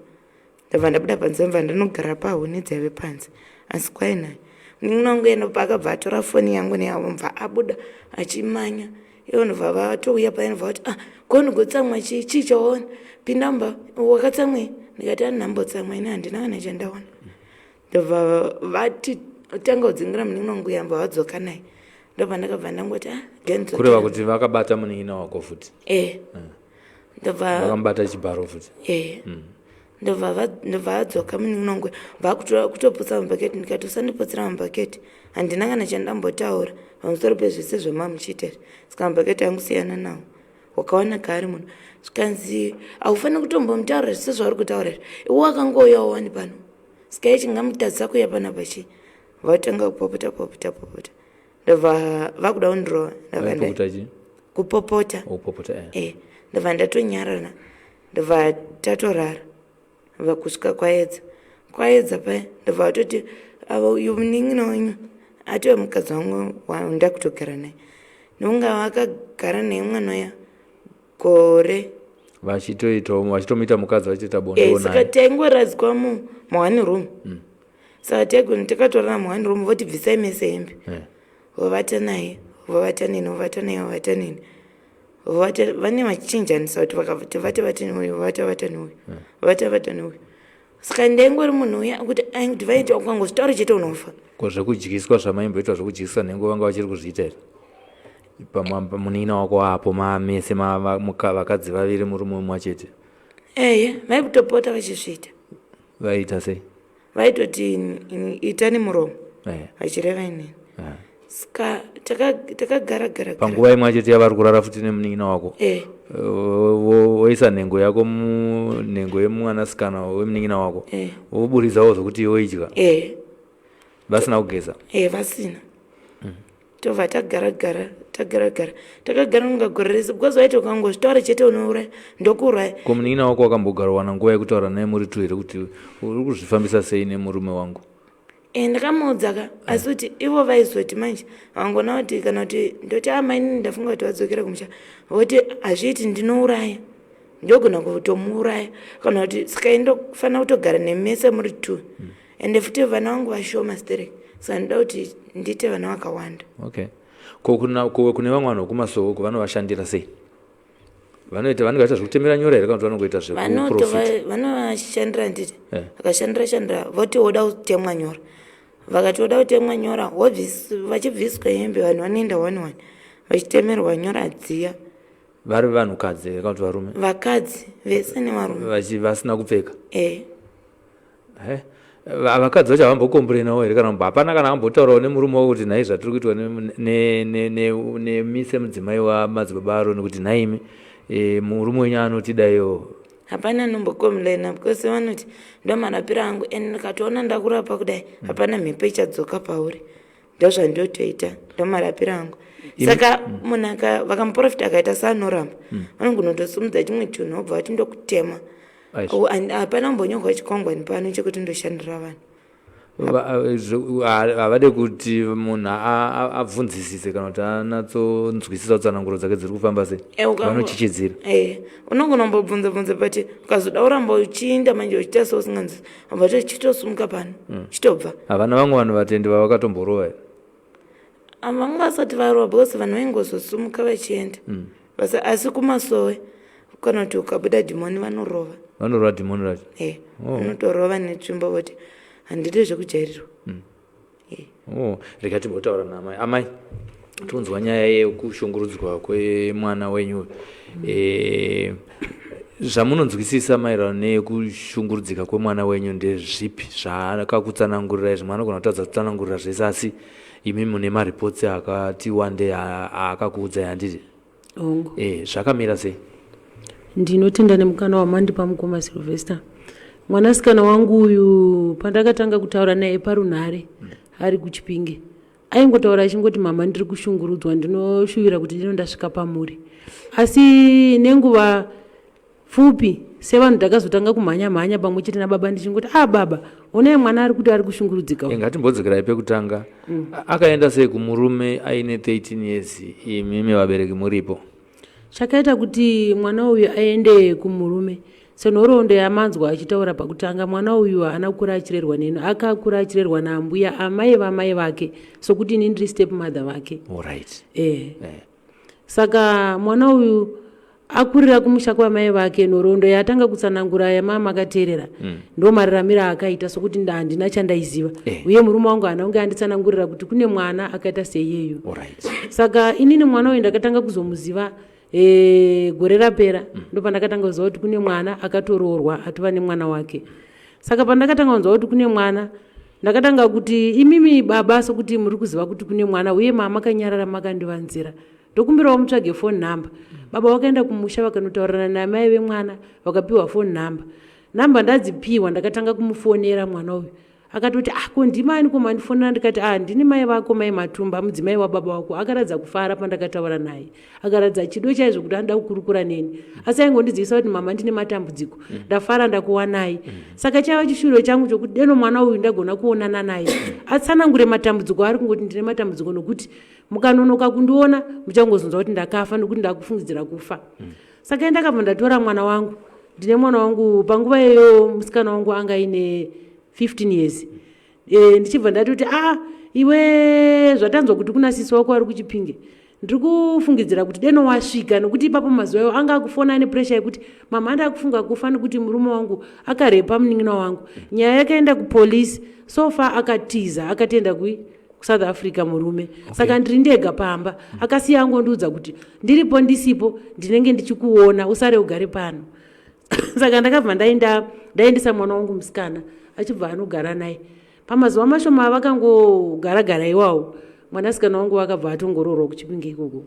ndabva ndabuda panze, ndabva ndanogara pahuni dzaive panze, asi kwainaya. Munin'ina wangu eno paakabva atora foni yangu neyavo, mubva abuda achimanya ivo, ndobva vatouya paya, ndobva vati, "Ah, konogotsamwa chii? Chii chawaona? Pinda mumba, wakatsamwei?" Ndikati, "Handinambotsamwa ini, handina kana chandaona." Ndobva vati tanga kudzingira munin'ina wangu, yamba vadzoka naye. Ndobva ndakabva ndangoti, "Ah." Kureva kuti vakabata munin'ina wako futi? E, ndobva Vakamubata chibharo futi? E, ndobva adzoka munin'ina wangu, bva kutoputsa mabhaketi. Ndikati, "Usandiputsira mabhaketi, handina kana chandambotaura pamusoro pezvese zvamamuchiita izvi. Saka mabhaketi angu siyana nawo, wakawana kaari munhu." Zvikanzi, "Haufaniri kutombomutaurira zvese zvauri kutaura izvi, iwe wakangouyawo wani pano, saka ichingamutadzisa kuuya panapa chii?" Vatanga kupopota popota popota, ndobva vakuda kundirova. Ndabva Vaipopota chii? Kupopota. Kupopota, eh. E, ndobva ndatonyarara, ndobva tatorara, ndobva kusvika kwaedza. Kwaedza paya, ndobva vatoti, "Avo, uyu munin'ina wenyu atove mukadzi wangu wandakutogara naye." Nonga vakagara naye mwana uya gore. Vachitoitawo, vachitomuita mukadzi, vachitoita bonde. Saka naye. Taingoradzikwa muone room. Saka taigona takatorara muone room, voti, "Bvisai mese hembe." Vovata naye, vovata neni, vovata naye, vovata neni, vovata. Vane vachichinjanisa kuti vakati vata, vata neuyu, vovata, vata neuyu, vata, vata neuyu. Saka ndaingori munhu uya kuti aingoti vaiti ukangozvitaura chete unofa. Ko zvekudyiswa zvamaimboitwa, zvekudyiswa nhengo, vanga vachiri kuzviita here? Pamunin'ina wako apo mamese vakadzi vaviri, murume mumwe chete? Eye, vaitopota vachizviita. Vaiita sei? Vaitoti, "Itani muromo," vachireva inini. Saka takagara gara. Panguva imwe chete yavari kurara futi nemunin'ina wako, woisa nhengo yako munhengo yemwanasikana wemunin'ina wako, woburitsawo zvokuti iwe idya, vasina kugeza? E, vasina. Tobva tagara gara, tagara gara, takagara nunga gore rese, because waiti ukangozvitaura chete unouraya, ndokuuraya. Ko munin'ina wako wakambogara wana nguva yekutaura naye muri tu here kuti uri kuzvifambisa sei nemurume wangu? E, ndakamuudza ka, asi kuti ivo vaizoti manje vangona kuti kana kuti ndoti, "Amainini, ndafunga kuti vadzokere kumusha," voti, "Hazviiti, ndinouraya, ndogona kutomuuraya." Kana kuti saka indofanira kutogara nemese muri two. Ende futi vana vangu vashoma sterek, saka ndoda kuti ndiite vana vakawanda. Okay, ko ko kune vamwe vanhu vekumasoko vanovashandira sei? Vanoita, vanenge vachiita zvekutemera nyora here kana kuti vanongoita zvekuprofita? Vanovashandira, nditi vakashandira shandira, voti woda kutemwa nyora. Vakati woda kutemwa nyora, vachibviswa hembe, vanhu vanoenda one one vachitemerwa nyora dziya. Vari vanhukadzi here kana kuti varume? Vakadzi vese nevarume. Vasina kupfeka? E. Eh, vakadzi vacho havambokomburenawo here? Kana hapana kana ambotaurawo nemurume wako kuti, "Nhai, zvatiri kuitwa nemi semudzimai wamadzibaba Aroni, kuti nhaimi, murume wenyu anotidaiwo"? Hapana anombokomplaina, because vanoti ndo marapiro angu, and ndikatoona ndakurapa kudai, hapana mhepo ichadzoka pauri. Ndozvandotoita, ndo marapiro angu. Saka munhu vakamuprofita akaita seanoramba, vanongonotosumudza chimwe chinhu, wobva vati, "Ndokutema." Aizvo. Hapana kumbonyorwa chikwangwani pano chekuti ndoshandira vanhu. Havade kuti munhu abvunzisise kana kuti anatsonzwisisa tsananguro dzake dziri kufamba sei. Vanochichidzira. Eh, unogona kumbobvunza bvunza, but ukazoda kuramba uchiinda manje uchiita seusinganzwisi, wabva to chitosumuka pano, chitobva. Havana vamwe vanhu vatendi vavakatomborova here? Vanga vasati varova, because vanhu vaingozosumuka vachienda. Asi kumasowe, kana kuti ukabuda dhimoni, vanorova. Vanorova dhimoni racho? E. Vanotorova netsvimbo, voti, "Handidi zvekujairirwa." Oh, rega timbotaura naamai. Amai, tonzwa nyaya yekushungurudzwa kwemwana wenyu. Zvamunonzwisisa maererano nekushungurudzika kwemwana wenyu ndezvipi zvaakakutsanangurirai? Zvimwe anogona kutadza kutsanangurira zvese, asi imi mune maripotsi akati wandei aakakuudzai, handiti? Hongu. Zvakamira sei? Ndinotenda nemukana wamandipa, mukoma Sylvester. Mwanasikana wangu uyu, pandakatanga kutaura naye parunhare ari kuChipinge, Aingotaura achingoti mama ndiri kushungurudzwa ndinoshuvira kuti ndino ndasvika pamuri. Asi nenguva pfupi sevanhu takazotanga kumhanya mhanya pamwe chete nababa ndichingoti ah baba onai mwana ari kuti ari kushungurudzika uyu." Ngatimbodzokerai pekutanga. Akaenda sei kumurume aine 13 years imimi vabereki muripo? Chakaita kuti mwana uyu aende kumurume senhoroondo yamanzwa achitaura pakutanga, mwana uyu haana kukura achirerwa neni, akakura achirerwa naambuya amai vamai vake, sokuti ini ndiri step mother vake. Alright. Eh. Saka mwana uyu akurira kumusha kwamai vake, nhoroondo yaatanga kutsanangura yamama makateerera ndo mararamiro aakaita, sokuti handina chandaiziva. Uye murume wangu haana kunge anditsanangurira kuti kune mwana akaita seiyeyu. Saka inini mwana uyu ndakatanga kuzomuziva gore rapera. Ndopandakatanga kuziva kuti kune mwana akatoroorwa atova nemwana wake. Saka pandakatanga kunzwa kuti kune mwana, ndakatanga kuti imimi baba, sokuti muri kuziva kuti kune mwana uye mama makanyarara makandivanzira, ndokumbirawo mutsvage phone number. Baba vakaenda kumusha vakanotaurirana namai vemwana, vakapiwa phone number. Namba ndadzipiwa, ndakatanga kumufonera mwana uyu. Akatoti, ah, ko ndimani ko mandifonera? Ndikati, ah, ndini mai vako, mai Matumba, mudzimai wababa wako. Akaratidza kufara pandakataura naye, akaratidza chido chaizvo kuti anoda kukurukura neni, asi aingondidzivisa kuti mama ndine matambudziko. Ndafara ndakuwanai. Saka chaiva chishuviro changu chokuti deno mwana uyu ndagona kuonana naye atsanangure matambudziko ari kungoti ndine matambudziko, nokuti mukanonoka kundiona muchangozonzwa kuti ndakafa, nokuti ndakufungidzira kufa. Saka ndakabva ndatora mwana wangu. Ndine mwana wangu panguva iyoyo, musikana wangu anga aine 15 years. Ndichibva ndatoti, a iwe, zvatanzwa kuti kuna sisi wako ari kuChipinge, ndiri kufungidzira kuti deno wasvika, nokuti ipapo mazuva iwo anga akufona ane pressure yekuti mama ndakufunga kufa nekuti murume wangu akarepa munin'ina wangu. Nyaya yakaenda kupolisi, so far akatiza akatienda kui kuSouth Africa murume. Saka ndiri ndega pamba. Akasiya angondiudza kuti ndiripo ndisipo ndinenge ndichikuona, usare ugare pano. Saka ndakabva ndaenda, ndaendesa mwana wangu musikana, achibva anogara naye. Pamazuva mashoma avakangogara-gara iwawo, mwanasikana wangu akabva atongoroorwa kuChipinge ikoko.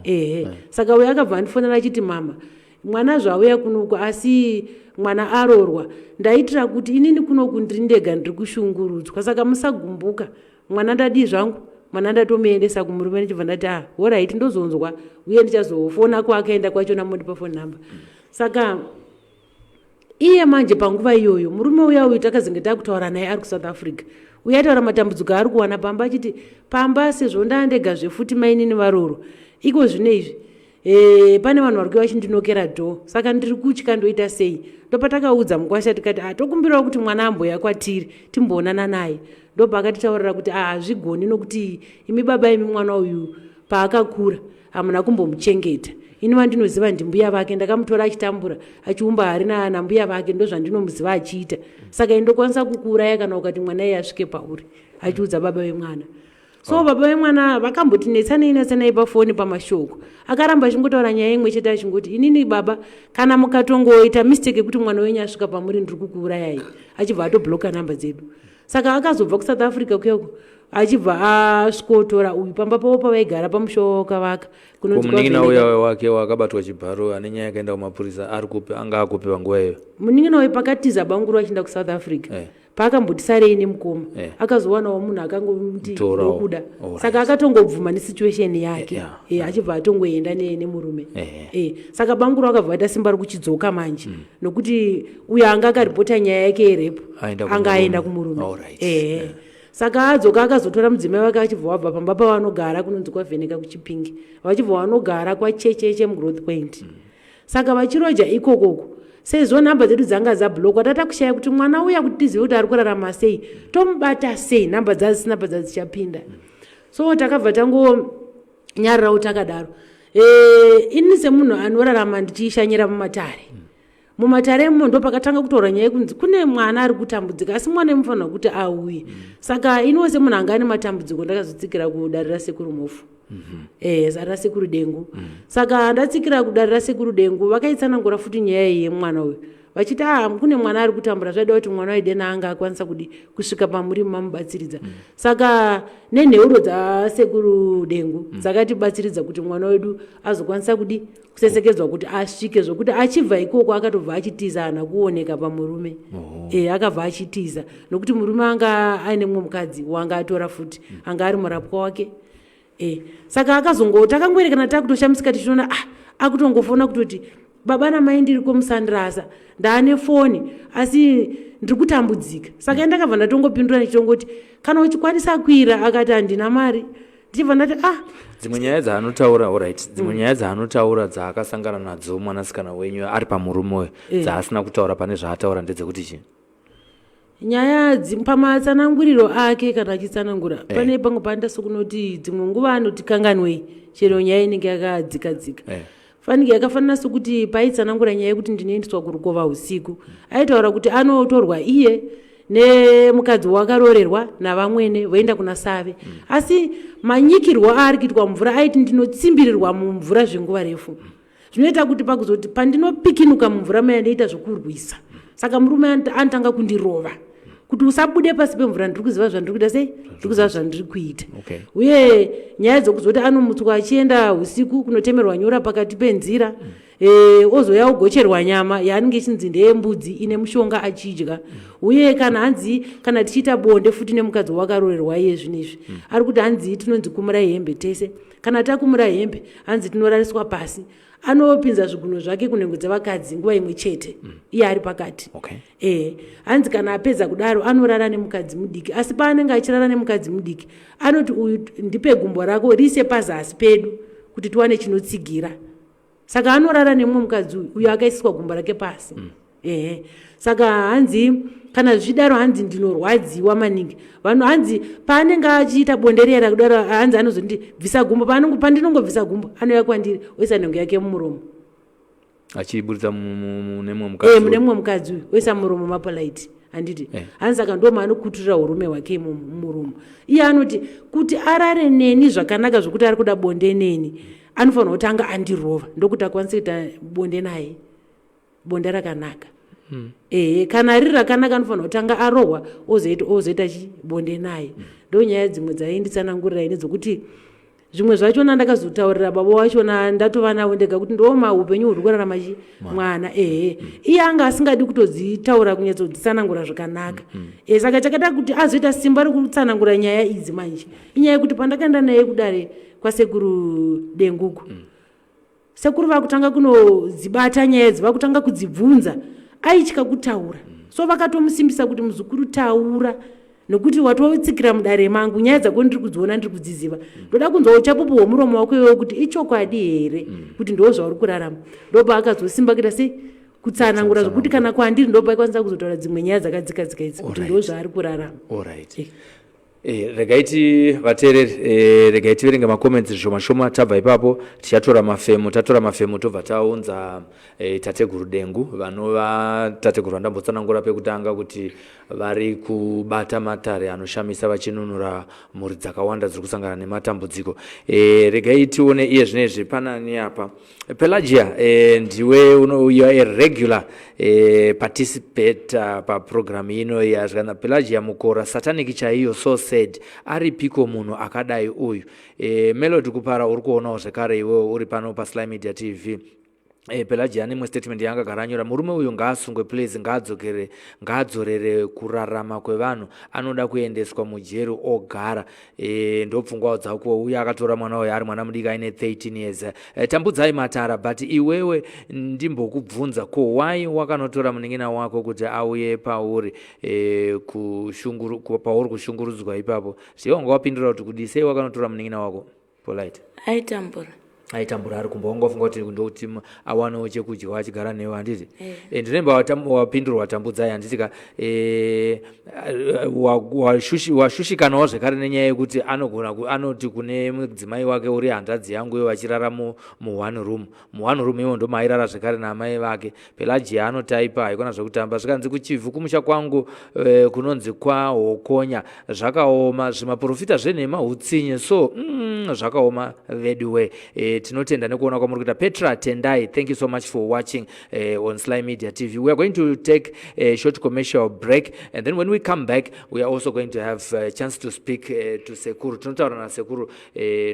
Ehe. Saka uyo akabva andifonera achiti, mama, mwana zvauya kunoku, asi mwana arorwa, ndaitira kuti inini kunoku ndiri ndega, ndiri kushungurudzwa, saka musagumbuka, mwana ndadii zvangu, mwana ndatomuendesa kumurume. Ndichibva ndati, ah, alright, ndozonzwa uye ndichazofona kwaakaenda kwachona, mondipa phone number. Saka iye manje panguva iyoyo murume uya uyu takazenge takutaura naye ari kuSouth Africa, uye ataura matambudziko aari kuwana pamba, achiti pamba sezvo ndaandega zvefuti, mainini varorwa iko zvino izvi, pane vanhu vari kuuya vachindinokera door, saka ndiri kutya, ndoita sei? Ndopatakaudza mukwasha tikati, ah, tokumbirawo kuti mwana amboya kwatiri timboonana naye. Ndopakatitaurira kuti, ah, hazvigoni nokuti imi baba imi mwana uyu paakakura hamuna kumbomuchengeta. Ini vandinoziva ndimbuya vake, ndakamutora achitambura achiumba hari nambuya vake, ndozvandinomuziva achiita, saka indokwanisa kukuuraya kana ukati mwana iye asvike pauri, achiudza baba vemwana. So baba vemwana vakamboti netsanei netsanei pafoni pamashoko, akaramba achingotaura nyaya imwe chete, achingoti, inini baba, kana mukatongoita mistake yekuti mwana wenyu asvika pamuri, ndiri kukuurayai, achibva atobloka namba dzedu. Saka akazobva kuSouth Africa kuyako, achibva asvikotora uyu pamba pavo pavaigara pamusha wavakavaka. Kunonzi munin'ina uya wake wakabatwa chibharo ane nyaya yakaenda kumapurisa ari kupi? Anga akupi panguva iyoyo? Munin'ina uyu pakatiza banguru achienda kuSouth Africa, paakamboti sarei nemukoma, akazowanawo munhu akangomuti Mutorawo. ndokuda. Saka akatongobvuma nesituation yake. Achibva atongoenda nemurume. Saka banguru akabva aita simba rekuchidzoka manje, nokuti uyo anga akaripota nyaya yake yerepo Aenda anga kumurume. aenda kumurume. Saka adzoka akazotora mudzimai wake, achibva wabva pamba pavanogara kunonzi kwaVheneka kuChipinge, vachibva vanogara kwaChecheche muGrowth Point. Saka vachiroja ikokoko, sezvo nhamba dzedu dzanga dzablokwa, tata kushaya kuti mwana uya kuti tizive kuti ari kurarama sei, tomubata sei, nhamba dzazisina padzadzichapinda. So takabva tangonyarirawo takadaro. Ini semunhu anorarama ndichishanyira mumatare, mumatare imo ndo pakatanga kutaura nyaya yekunzi kune mwana ari kutambudzika, asi mwana imufanira kuti auye. Saka iniwo semunhu anga ane matambudziko ndakazotsikira kudare rasekuru Mhofu. Eh, rasekuru Dengu. Saka ndatsikira kudare rasekuru Dengu, vakaitsanangura futi nyaya iyi yemwana uyu, vachiti a kune mwana ari kutambura, zvaida kuti mwana waidena anga akwanisa kudi kusvika pamuri mamubatsiridza. Saka nenheuro dzasekuru Dengu dzakatibatsiridza kuti mwana wedu azokwanisa kudi kusesekedzwa kuti asvike, zvokuti achibva ikoko akatobva achitiza, haana kuoneka pamurume. E, akabva achitiza nokuti murume anga aine mumwe mukadzi wanga atora futi, anga ari murapwa wake. E, saka akazongo takangoerekana takutoshamisika tichiona, ah, akutongofona kutoti, "Baba namai, ndiri komusandirasa, ndaane foni asi ndiri kutambudzika." Saka ndakabva ndatongopindura ndichitongoti, "Kana uchikwanisa kwira." Akati, "Handina mari." Ndichibva ndati, "Ah." Dzimwe nyaya dzaanotaura, alright, dzimwe nyaya dzaanotaura dzaakasangana nadzo mwanasikana wenyu ari pamurume uyu, dzaasina kutaura pane zvaataura, ndedzekuti chii? Nyaya pamatsananguriro ake, kana achitsanangura, pane pamwe paanoita sokunoti dzimwe nguva anoti kanganwei chero nyaya inenge yakadzika dzika. Fanike yakafanana sokuti paitsanangura nyaya yekuti ndinoendeswa kurukova usiku, aitaura kuti anotorwa iye nemukadzi wakarorerwa navamwene voenda kuna Save, asi manyikirwo aari kuitwa mumvura, aiti ndinotsimbirirwa mumvura zvenguva refu, zvinoita kuti pakuzoti pandinopikinuka mumvura maya ndoita zvokurwisa, saka murume anotanga kundirova kuti usabude pasi pemvura, ndiri kuziva zvandiri kuita, sei ndiri kuziva zvandiri kuita. Uye nyaya dzokuzoti anomutswa achienda usiku kunotemerwa nyora pakati penzira, ozoya ogocherwa nyama yaanenge ichinzi ndeyembudzi ine mushonga achidya. Uye kana hanzi kana tichiita bonde futi nemukadzi wakarorerwa iye zvinezvi, ari kuti hanzi tinonzi kumurai hembe tese, kana takumura hembe hanzi tinorariswa pasi, anopinza zvigunwe zvake kunhengo dzevakadzi nguva imwe chete, iye ari pakati. Hanzi kana apedza kudaro anorara nemukadzi mudiki, asi paanenge achirara nemukadzi mudiki anoti, "Uyu ndipe gumbo rako riise pazasi pedu kuti tiwane chinotsigira." Saka anorara nemumwe mukadzi uyu, uyo akaisiswa gumbo rake pasi. Ehe, saka hanzi kana zvichidaro hanzi ndinorwadziwa maningi. Vanhu hanzi paanenge achiita bonderera kudaro, hanzi anozonditi, "Bvisa gumbo." Pandinongobvisa gumbo anouya kwandiri oisa nhengo yake mumuromo. Achiburitsa mune mumwe mukadzi? Mune mumwe mukadzi uyu, oisa muromo mapolite, handiti? Hanzi saka ndo maanokuturira urume hwake imomo mumuromo. Iye anoti kuti arare neni zvakanaka, zvokuti ari kuda bonde neni, anofanira kutanga andirova ndokuti akwanise kuita bonde naye, bonde rakanaka. Ehe, kana riri rakanaka anofanira kutanga arohwa, ozoita chi bonde naye. Ndo nyaya dzimwe dzainditsanangurira ini, dzokuti zvimwe zvachona ndakazotaurira baba wachona ndatova navo ndega kuti ndo maupenyu huri kurarama chi mwana. Ehe, iye anga asingadi kutodzitaura, kunyatsodzitsanangura zvakanaka. Saka chakada kuti azoita simba rekutsanangura nyaya idzi manje inyaya yekuti pandakaenda naye kudare kwasekuru Denguku, sekuru vakutanga kunodzibata nyaya idzi, vakutanga kudzibvunza, aitya kutaura. So vakatomusimbisa kuti, "Muzukuru, taura, nokuti watotsikira mudare mangu, nyaya dzako ndiri kudziona, ndiri kudziziva. Ndoda kunzwa uchapupu hwomuromo wako iwewe kuti ichokwadi here kuti ndo zvauri kurarama." Ndopaakazosimba kuita sei, kutsanangura, zvokuti kana kwandiri ndopaikwanisa kuzotaura dzimwe nyaya dzakadzika dzika idzi kuti ndo zvaari kurarama. Alright. Regai ti vateereri, regai tiverenge macomments zvishoma shoma. Tabva ipapo tichatora mafemo, tatora mafemo tobva taunza tateguru Dengu, vanova tateguru vandambotsanangura pekutanga kuti vari kubata matare anoshamisa vachinunura mhuri dzakawanda dziri kusangana nematambudziko. Regai tione iye zvinezvi panani apa. Pelagia, ndiwe you are a regular participator paprogram ino yazvikana. Pelagia Mukora, "Satanic chaiyo, so sad, aripiko munhu akadai uyu?" Melody Kupara, uri kuonawo zvekare iwewo uri pano paSly Media TV. Pelagia ane imwe statement yaangagara anyora: "Murume uyu ngaasungwe please, ngaadzokere, ngaadzorere kurarama kwevanhu, anoda kuendeswa mujeri ogara." Ndopfungwawo dzako. Uye akatora mwana uyu ari mwana mudiki aine 13 years. Tambudzai Matara, but iwewe ndimbokubvunza, ko why wakanotora munin'ina wako kuti auye pauri, pauri kushungurudzwa ipapo? Sei wanga wapindura kuti kudi, sei wakanotora munin'ina wako, Polite? Aitambura. Aitambura ari kumba, wanga wafunga kuti ndokuti awanewo chekudya achigara newe, handiti? Eh, ndinemba wapindurwa Tambudzai, handiti ka? Eh, washushikanawo zvekare nenyaya yekuti anogona anoti kune mudzimai wake, "Uri hanzvadzi yangu," ivo vachirara muone room. Muone room ivo ndomairara zvekare naamai vake. Pelagia anotaipa, haikona zvekutamba. Zvikanzi kuChivhu kumusha kwangu, kunonzi kwaHokonya, zvakaoma, zvimaprofita zvenhema, utsinye. So zvakaoma veduwe. Tinotenda nekuona kwamuri kuita. Petra Tendai, thank you so much for watching on Sly Media TV. We are going to take a short commercial break, and then when we come back we are also going to have a chance to speak to Sekuru. Tinotaura naSekuru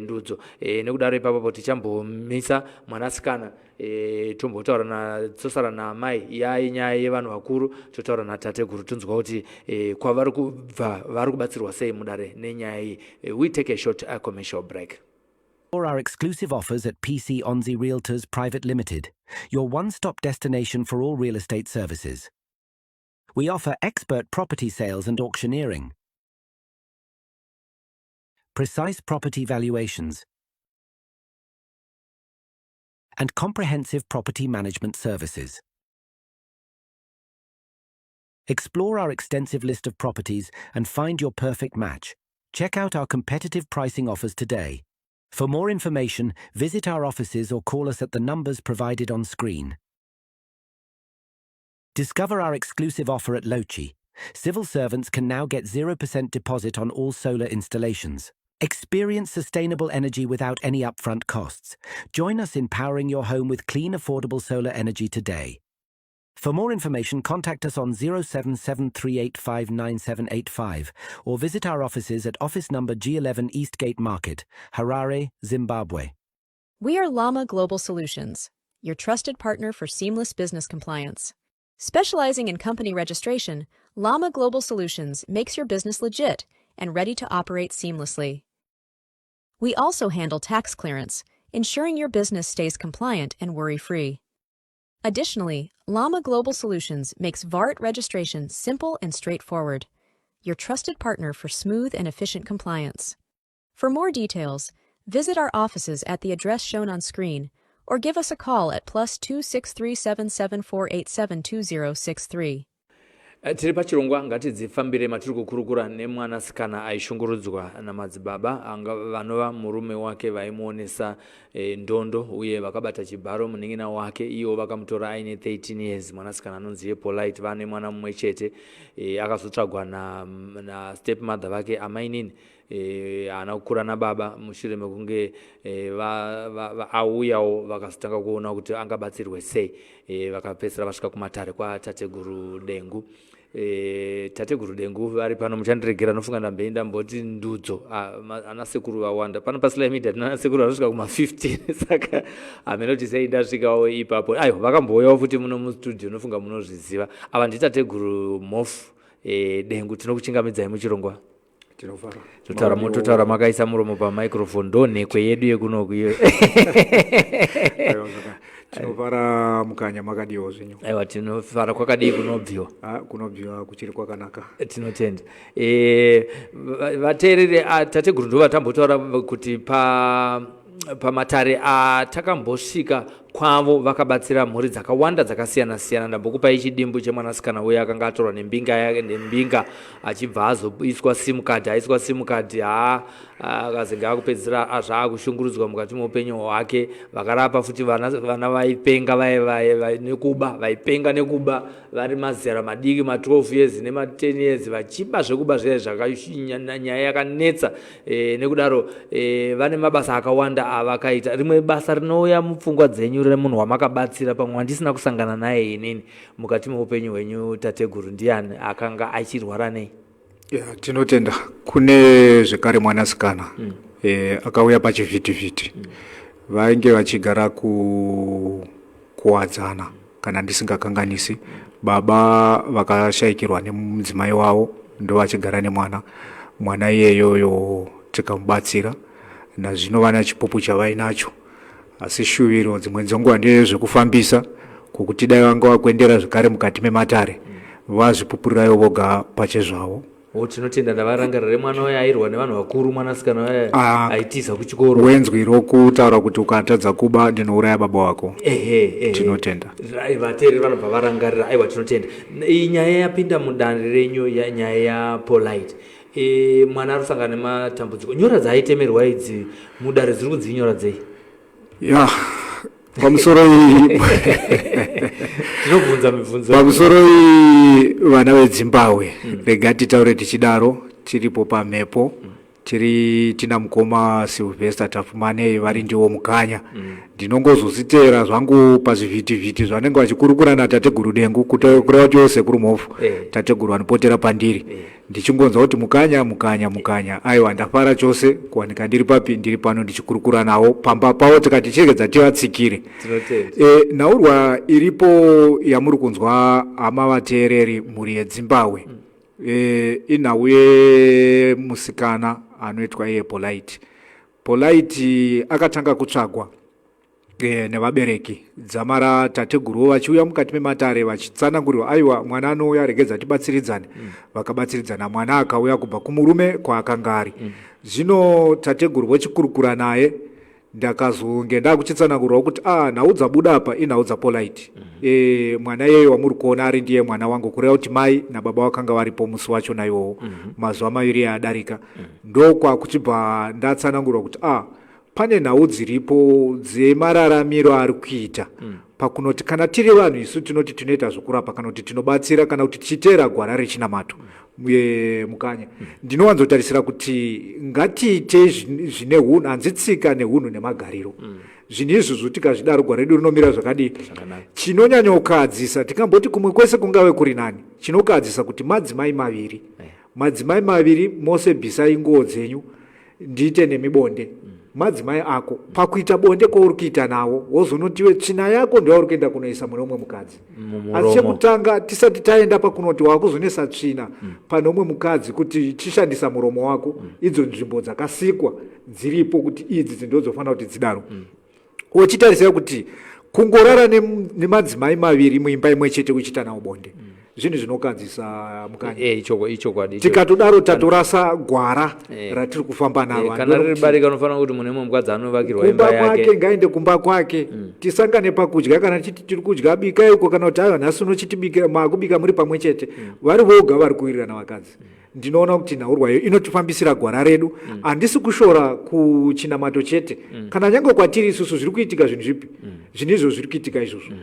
Ndudzo. Nekudaro ipapapo tichambomisa mwanasikana, tombotaura tosara naamai yai nyaya yevanhu vakuru, totaura natateguru, tonzwa kuti kwavari kubva vari kubatsirwa sei mudare nenyaya iyi. We take a short commercial break. For our exclusive offers at PC Onzi Realtors Private Limited, your one stop destination for all real estate services. We offer expert property sales and auctioneering, precise property valuations, and comprehensive property management services. Explore our extensive list of properties and find your perfect match. Check out our competitive pricing offers today. For more information, visit our offices or call us at the numbers provided on screen. Discover our exclusive offer at Lochi. Civil servants can now get 0% deposit on all solar installations. Experience sustainable energy without any upfront costs. Join us in powering your home with clean, affordable solar energy today. For more information, contact us on 0773859785 or visit our offices at office number G11, Eastgate Market, Harare, Zimbabwe. We are Llama Global Solutions, your trusted partner for seamless business compliance. Specializing in company registration, Llama Global Solutions makes your business legit and ready to operate seamlessly. We also handle tax clearance, ensuring your business stays compliant and worry free. Additionally, Llama Global Solutions makes VAT registration simple and straightforward, your trusted partner for smooth and efficient compliance. For more details, visit our offices at the address shown on screen or give us a call at +263 77 487 2063. Tiri pachirongwa Ngatidzifambire, matiri kukurukura nemwanasikana aishungurudzwa namadzibaba vanova murume wake, vaimuonesa ndondo uye vakabata chibharo munin'ina wake. Ivo vakamutora aine 13 years. Mwanasikana anonzi yePolite, vane mwana mumwe chete. Akazotsvagwa na stepmother vake, amainini. Haana kukura nababa. Mushure mekunge auyawo, vakazotanga kuona kuti angabatsirwe sei. Vakapedzisira vasvika kumatare kwatateguru Dengu. Tateguru Dengu vari pano. Muchandiregera, nofunga ndambei ndamboti Ndudzo. Ana sekuru vawanda pano paSly Media, tina sekuru vanosvika kuma15, saka hamene kuti sei ndasvikawo ipapo. Aiwa, vakambouyawo futi muno mustudio, nofunga munozviziva. Ava nditateguru Mofu Dengu. Tinokuchingamidzai muchirongwa. Tinofara. Totaura, mototaura makaisa muromo pamicrophone, ndo nhekwe yedu yekunoku iyo. Aiwa, tinofara Mukanya, makadiwo zvenyu? Aiwa, tinofara. Kwakadii kunobviwa? Ah, kunobviwa kuchiri kwakanaka. Tinotenda. Vateereri, tateguru ndo vatambotaura kuti pamatare atakambosvika kwavo vakabatsira mhuri dzakawanda dzakasiyana siyana. Ndambokupai chidimbu chemwanasikana uye akanga atorwa nembinga yake, nembinga, achibva azoiswa SIM card. Aiswa SIM card, haa, akazenge akupedzisira zvaakushungurudzwa mukati meupenyu hwake. Vakarapa futi vana vaipenga nekuba, vaipenga nekuba vari mazera madiki, ma12 years nema10 years, vachiba zvekuba zviya, zvakanyaya yakanetsa. Nekudaro vane mabasa akawanda avakaita. Rimwe basa rinouya mupfungwa dzenyu remunhu wamakabatsira, pamwe wandisina kusangana naye inini, mukati meupenyu hwenyu, tateguru, ndiani akanga achirwara nei? Ya, tinotenda. Kune zvekare mwanasikana akauya pachivhitivhiti. Vainge vachigara kuWadzana, kana ndisingakanganisi. Baba vakashayikirwa nemudzimai wavo, ndo vachigara nemwana. Mwana iyeyoyo tikamubatsira, nazvino vana chipupu chavainacho. Asi shuviro dzimwe dzenguva ndezvekufambisa, kwokuti dai vanga vakuendera zvekare mukati mematare, vazvipupurirayo voga pachezvavo. O, tinotenda. Ndavarangarira remwana uya airwa nevanhu vakuru, mwanasikana uya Ah. aitiza kuchikoro. Wenzwi rokutaura kuti ukatadza kuba ndinouraya baba wako. Ehe, ehe. Tinotenda. Vateereri vanobva varangarira. Aiwa, tinotenda. Iyi nyaya yapinda mudare renyu, nyaya yaPolite. Mwana ari kusangana nematambudziko. Nyora dzaaitemerwa idzi mudare dziri kunzi inyora dzei? Ya, pamusoro iyi. Tinobvunza mibvunzo. Pamusoro iyi, vana veDzimbahwe. Rega titaure tichidaro, tiripo pamhepo. Tiri tina mukoma Sylvester Tafumanei, vari ndiwo mukanya. Ndinongozoziteera zvangu pazvivhitivhiti zvanenge vachikurukura natateguru Dengu, kureva kuti iwo sekuru Mhofu. Tateguru vanopotera pandiri. Ndichingonzwa kuti mukanya, mukanya, mukanya. Aiwa, ndafara chose kuwanika ndiri papi, ndiri pano ndichikurukura navo pamba pavo, tikati chiregedza tivatsikire. Tinotenda. Nhaurwa iripo yamuri kunzwa, hama vateereri, mhuri yeDzimbahwe, inhau yemusikana anoitwa iye Polite. Polite akatanga kutsvagwa nevabereki dzamara tateguruwo vachiuya mukati mematare vachitsanangurirwa, aiwa, mwana anouya, regedza tibatsiridzane. Vakabatsiridzana, mwana akauya kubva kumurume kwaakanga ari. Zvino tateguru vochikurukura naye, ndakazonge ndakuchitsanangurwa kuti a nhau dzabuda apa inhau dzaPolite. Mwana iyeyo wamuri kuona ari ndiye mwana wangu, kureva kuti mai nababa vakanga varipo musi wacho naiwowo, mazuva maviri adarika. Ndokwakuchibva ndatsanangurwa kuti a pane nhau dziripo dzemararamiro ari kuita. Pakunoti kana tiri vanhu isu tinoti tinoita zvokurapa kana kuti tinobatsira kana kuti tichiteera gwara rechinamato, mukanya, ndinowanzotarisira kuti ngatiite zvine hunhu, hanzi tsika neunhu nemagariro. Zvinhu izvozvo tikazvidaro, gwara redu rinomira zvakadii? Zvakanaka. Chinonyanyokadzisa, tikamboti kumwe kwese kungave kuri nani, chinokadzisa kuti madzimai maviri, madzimai maviri mose bvisai nguo dzenyu ndiite nemi bonde. Madzimai ako, pakuita bonde kwauri kuita nawo, wozonotiwe tsvina yako ndoyauri kuenda kunoisa mune umwe mukadzi. Asi Mumuromo. chekutanga, tisati taenda pakunoti wakuzonesa tsvina pane umwe mukadzi kuti chishandisa muromo wako, idzo nzvimbo dzakasikwa dziripo kuti idzi ndodzofanira kuti dzidaro. Uchitarisira kuti kungorara nemadzimai maviri muimba imwe chete uchiita nawo bonde, zvinhu zvinokadzisa, mukanya. Ichokwadi. Tikatodaro tatorasa gwara ratiri kufamba naro. Kana riri barika, unofanira kuti mune mumwe mukadzi anovakirwa kumba imba kwake yake. Ngaende kumba kwake, tisangane pakudya. Kana chiti tiri kudya, bikai uko, kana kuti aiwa, nhasi unochitibika, maakubika muri pamwe chete. Vari voga vari kuwirirana vakadzi. Ndinoona kuti nhaurwa iyo inotifambisira gwara redu. Handisi kushora kuchinamato chete, kana nyange kwatiri isusu zviri kuitika zvinhu zvipi, zvinhu izvo zviri kuitika izvozvo.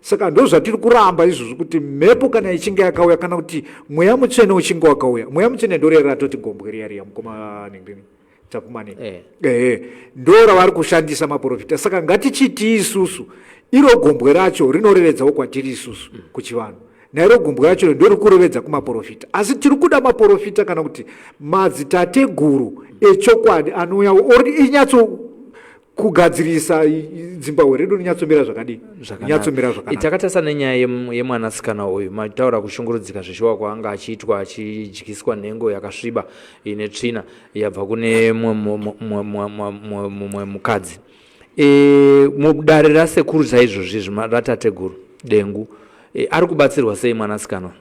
Saka ndo zvatiri kuramba izvozvo, kuti mhepo kana ichinge yakauya, kana kuti mweya mutsvene uchinge wakauya, mweya mutsvene ndorera ratoti gombwe riya riya, mukoma ningrini Tapumani. Ehe, ndo ravari kushandisa maprofita. Saka ngatichiti isusu iro gombwe racho rinorevedzawo kwatiri isusu kuchivanhu, nairo gombwe racho ndori kurevedza kumaprofita. Asi tiri kuda maprofita kana kuti madzitateguru echokwadi anouya ori inyatso kugadzirisa dzimbahwe redu rinyatsomira zvakadii, rinyatsomira zvakanaka. Takatarisa nenyaya yemwanasikana uyu, mataura kushungurudzika zveshuwa kwaanga achiitwa, achidyiswa nhengo yakasviba ine tsvina yabva kune mumwe mukadzi. Mudare rasekuru saizvozvi, ratateguru Dengu, ari kubatsirwa sei mwanasikana?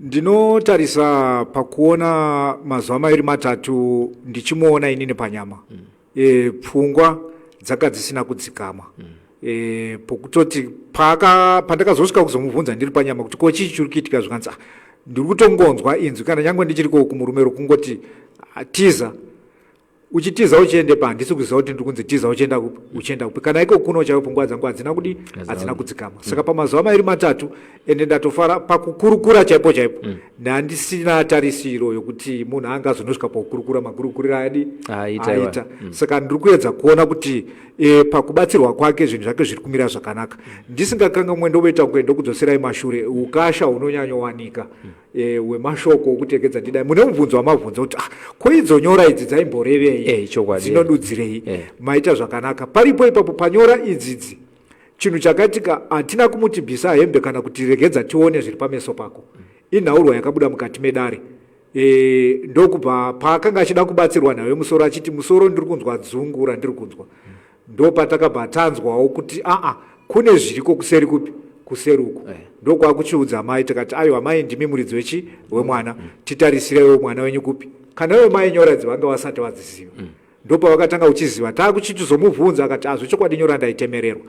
Ndinotarisa pakuona mazuva maviri matatu ndichimuona inini panyama. Pfungwa dzanga dzisina kudzikama. Pokutoti pandakazosvika kuzomubvunza ndiri panyama kuti ko chii chiri kuitika, zvikanzi, "Ah, ndiri kutongonzwa inzwi kana nyange ndichiriko kumurume rokungoti, ah, tiza." Uchitiza uchiende pa, handisi kuziva kuti ndiri kunzi tiza uchienda kupi, uchienda kupi. Kana iko kuno chaivo pfungwa dzangu hadzina kudi, hadzina kudzikama. Saka pamazuva maviri matatu, ende ndatofara pakukurukura chaipo chaipo, ndandisina tarisiro yokuti munhu angazonosvika pakukurukura makurukuriro adi Aita, iwa. aita. Saka ndiri kuedza kuona kuti pakubatsirwa kwake zvinhu zvake zviri kumira zvakanaka. Ndisingakangamwe, ndovoita kunge ndokudzoserai mashure, ukasha hunonyanyowanika hwemashoko okutekedza ndidai mune mubvunzo wamabvunza kuti, ah, ko idzo nyora idzi dzaimborevei? Chokwadi. Dzinodudzirei? Maita zvakanaka. Paripo ipapo panyora idzidzi, chinhu chakaitika, hatina kumuti bvisa hembe kana kuti regedza tione zviri pameso pako. Inhaurwa yakabuda mukati medare. Ndokubva paakanga achida kubatsirwa nayo musoro, achiti musoro ndiri kunzwa dzungu randiri kunzwa, ndo patakabva tanzwawo kuti aa kune zviriko kuseri kupi. Kuseri uku ndokwakuchiudza mai, tikati aiwa mai, ndimi muridzi wechi wemwana, titarisireiwo mwana wenyu kupi. Kana iwe mai nyora idzi vanga vasati vadziziva, ndopavakatanga kuchiziva. Taakuchitizomubvunza akati azvechokwadi nyora ndaitemererwa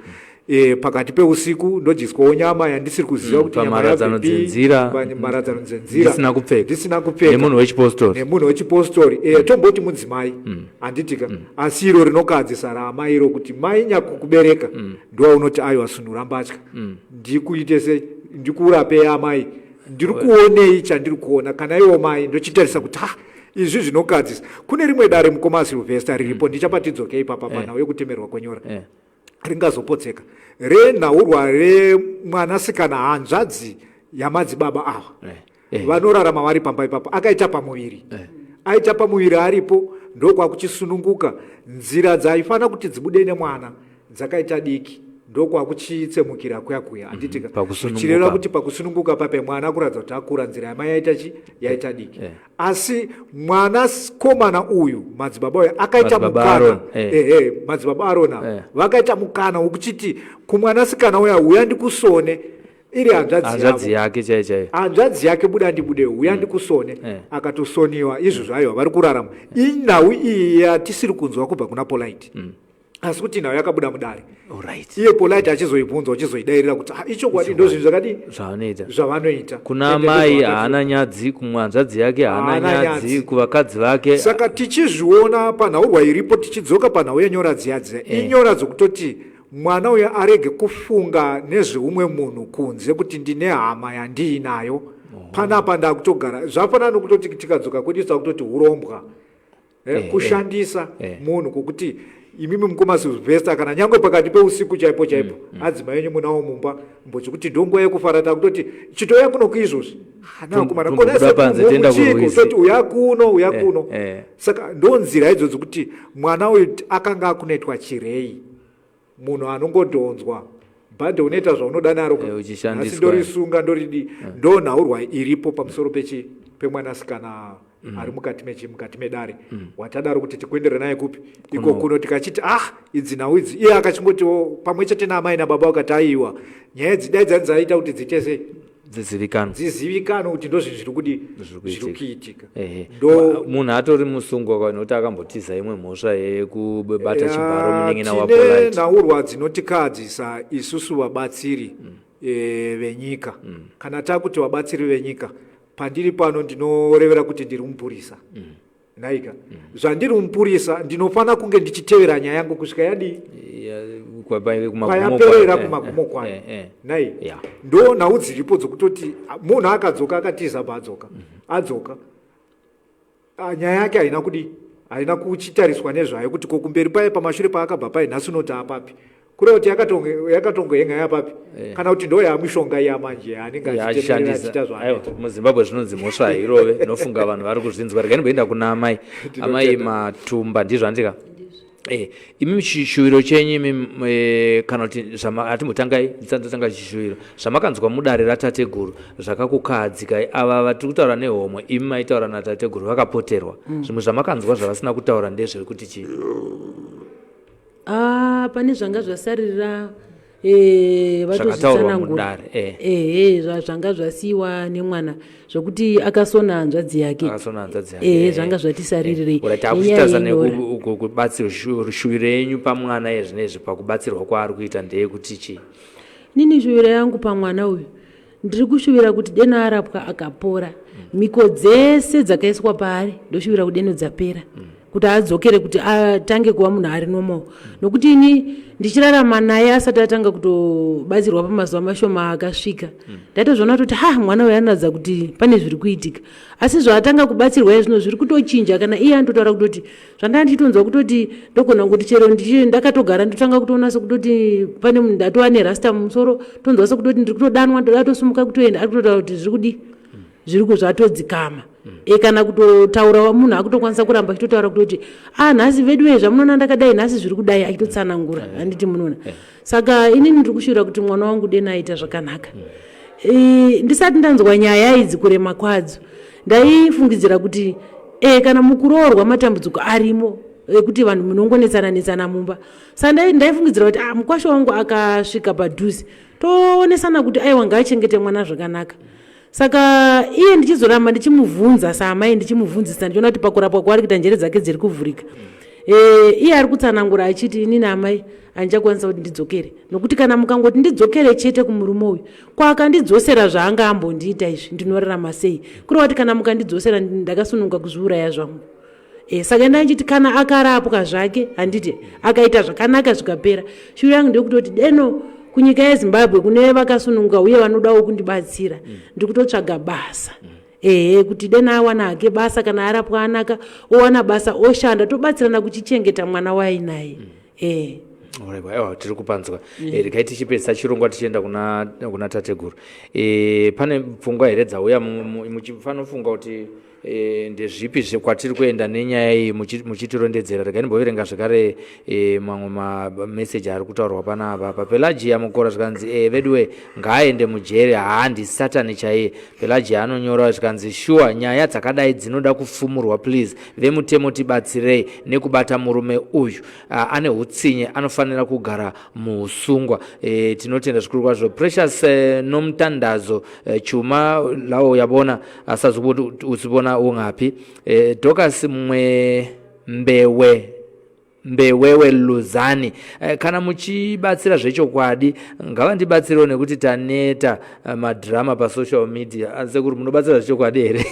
pakati peusiku, ndodyiswawo nyama yandisiri kuziva kuti nyama Pamharadzano yabvepi, dzenzira. Pamharadzano dzenzira. Ndisina kupfeka. Ndisina kupfeka. Nemunhu wechipostori. Nemunhu wechipostori. Tomboti mudzimai, handitika? Asi iro rinokadzisa raamai iro kuti mai nyakukubereka ndowaunoti aiwa sunura mbatya, ndikuite sei, ndikurapei amai, ndiri kuonei chandiri kuona. Kana iwo mai ndochitarisa kuti ha, izvi zvinokadzisa. Kune rimwe dare, mukoma Silvester, riripo, ndichapatidzokei ipapa panhau yekutemerwa kwenyora. Ringazopotseka renhaurwa remwanasikana, hanzvadzi yamadzibaba ava. Vanorarama vari pamba ipapo. Akaita pamuviri, aita pamuviri aripo, ndokwakuchisununguka. Nzira dzaifanira kuti dzibude nemwana dzakaita diki, ndokwakuchitsemukira kuya kuya, handitika? Pakusununguka. Zvichireva kuti pakusununguka pape mwana kuratidza kuti akura, nzira yamai yaita chi yaita diki. Asi mwanakomana uyu, madzibaba uyu akaita Madzibaba mukana. Aaron, Ehe, madzibaba Arona vakaita mukana wekuchiti kumwanasikana uya, uya ndikusone, iri hanzvadzi Hanzvadzi yavo. yake chaiyo chaiyo. Hanzvadzi yake, buda ndibude, uya ndikusone. Akatosoniwa izvozvo, aiwa vari kurarama. Inhau iyi yatisiri kunzwa kubva kuna Polite, asi kuti nhau yakabuda mudare, iye Polite achizoibvunza, achizoidairira kuti "Ah, ichokwadi, ndo zvinhu zvakadii zvavanoita." Zvavanoita. Kuna Ende mai ndozvavakati- haana nyadzi, kumhanzvadzi yake haana Haana nyadzi, nyadzi. kuvakadzi vake. Saka tichizviona panhaurwa iripo, tichidzoka panhau yenyora dziya dziya, inyora dzokutoti mwana uyo arege kufunga nezveumwe munhu kunze, kuti ndine hama yandiinayo panapa ndakutogara. Zvafanana nokutoti tikadzoka kwedu takutoti urombwa, kushandisa munhu kwokuti imimi mukoma Silvester, kana nyangwe pakati peusiku chaipo chaipo, adzimai enyu munawo mumba mbochikuti ndonguva yekufara, takutoti chitouya kuno kuizvozvi. Hana kumana Tumbobuda panze, tienda kurwizi. Toti uya kuno, uya kuno. Saka ndo nzira idzodzo kuti mwana uyu akanga akunoitwa chirei, munhu anongodhonzwa bhadhe, unoita zvaunoda naro. Uchishandiswa. Asi ndorisunga ndoridi. Ndo nhaurwa iripo pamusoro pechi pemwanasikana ari mukati mechi mukati medare watadaro kuti tikuendere naye kupi iko kuno. Tikachiti ah, idzi nhau idzi, iye akachingotiwo pamwe chete naamai nababa vakati aiwa, nyaya idzi dai dzani dzaita kuti dziite sei? Dzizivikanwa. Dzizivikanwe kuti ndo zvinhu zviri kudi Zviri kuitika. Zviri kuitika. Ndo munhu atori musungwa kwa nokuti akambotiza imwe mhosva yekubata chibharo munin'ina Tine waPolite. nhaurwa dzinotikahadzisa isusu vabatsiri venyika. Kana takuti vabatsiri venyika, pandiri pano ndinorevera kuti ndiri mupurisa, naika zvandiri mupurisa ndinofanira kunge ndichitevera nyaya yangu kusvika yadii? Kumagumo Kwayaperera. kwayo. Kumagumo kwayo. Nai ndo nhau dziripo dzokutoti munhu akadzoka akatiza, paadzoka adzoka, nyaya yake haina kudi, haina kuchitariswa nezvayo kuti ko kumberi paye, pamashure paakabva pai, nhasi unoti apapi? Kureva kuti yakatongohenga yapapi, kana kuti ndo yamushonga iya manje yaanenge achitemerera achiita Achishandisa. zvaanoita. Aiwa, muZimbabwe zvinonzi mhosva hairove. Nofunga vanhu vari kuzvinzwa. Regai ndimboenda kuna amai, amai Matumba, ndizvo handika? Imi chishuviro chenyu imi, kana kuti hatimbotangai, ndisati ndatanga chishuviro, zvamakanzwa mudare ratateguru zvakakukahadzikai, ava vatiri kutaura nehomwe, imi maitaura natateguru vakapoterwa, zvimwe zvamakanzwa zvavasina kutaura ndezvekuti chii? Ah, pane zvanga zvasaririra, Zvakataurwa vatozvitsanangura. mudare. Ehe, zvanga zvasiyiwa nemwana zvokuti akasona hanzvadzi yake. Akasona hanzvadzi yake. Ehe, zvanga zvatisarirei Ura nenyaya takuchitarisa yenyora. nekubatsirwa, shuviro yenyu pamwana yezvinezvi pakubatsirwa kwaari kuita ndeyekuti chii? Nini shuviro yangu pamwana uyu, ndiri kushuvira kuti deno arapwa akapora, mhiko dzese dzakaiswa paari ndoshuvira kuti deno dzapera, kuti adzokere, kuti atange kuva munhu ari normal. Nokuti ini ndichirarama naye asati atanga kutobatsirwa, pamazuva mashoma akasvika ndaitozviona kutoti ha, mwana uyu anoratidza kuti pane zviri kuitika. Asi zvaatanga kubatsirwa izvino zviri kutochinja. Kana iye anototaura kutoti zvandanga ndichitonzwa kutoti ndogona kuti chero ndakatogara ndotanga kutoona sekutoti pane munhu, ndatova nerasta mumusoro, tonzwa sekutoti ndiri kutodanwa, ndoda kutosimuka kutoenda. Ari kutotaura kuti zviri kudi zviri zvatodzikama. Kana kutotaura munhu akutokwanisa kuramba achitotaura kutoti a, nhasi vedu ve zvamunoona ndakadai, nhasi zviri kudai, achitotsanangura, handiti munoona? Saka inini ndiri kushuvira kuti mwana wangu dena aita zvakanaka. Ndisati ndanzwa nyaya idzi kurema kwadzo, ndaifungidzira kuti kana mukuroorwa matambudziko arimo. ekuti vanhu munongonetsana netsana mumba. Saka ndaifungidzira kuti ah, mukwasha wangu akasvika padhuze toonesana kuti aiwa, ngaachengete mwana zvakanaka. Saka iye ndichizoramba ndichimubvunza saamai, ndichimubvunzisa, ndichiona kuti pakurapwa kwaari kuita njere dzake dziri kuvhurika. Iye ari kutsanangura achiti, "Inini amai handichakwanisa kuti ndidzokere, nokuti kana mukangoti ndidzokere chete kumurume uyu, kwaakandidzosera zvaanga ambondiita izvi, ndinorarama sei? Kureva kuti kana mukandidzosera, ndakasununga kuzviuraya zvangu." Saka ndachiti kana akarapwa zvake, handiti akaita zvakanaka zvikapera, shuro yangu ndeyekutoti deno kunyika yeZimbabwe kune vakasununguka uye vanodawo kundibatsira. Ndiri kutotsvaga basa. Ehe, kuti dena awana hake basa, kana arapwa anaka, owana basa, oshanda, tobatsirana kuchichengeta mwana wainaye. Ehe. Alright, aiwa, tiri kupanzwa. Regai tichipedzisa chirongwa tichienda kuna tateguru. Pane pfungwa here dzauya muchifanofunga kuti ndezvipi kwatiri kuenda nenyaya iyi muchitirondedzera? Regai ndimboverenga zvekare mamwe mameseji ari kutaurwa panapa. Papelagia Mukora zvikanzi, "Veduwe, ngaaende mujere, haandi satani chaiye." Pelagia anonyora zvikanzi, "Shuwa, nyaya dzakadai dzinoda kufumurwa. Please, vemutemo, tibatsirei nekubata murume uyu. Ane utsinye, anofanira kugara muusungwa." Tinotenda zvikuru kwazvo. Precious Nomtandazo Chuma lawo uyabona, asazi ukuthi usibona ungaphi. Dorcas Mwe Mbewe Mbewewe Luzani, kana muchibatsira zvechokwadi, ngavandibatsirewo nekuti taneta madhirama pasocial media. Sekuru, munobatsira zvechokwadi here?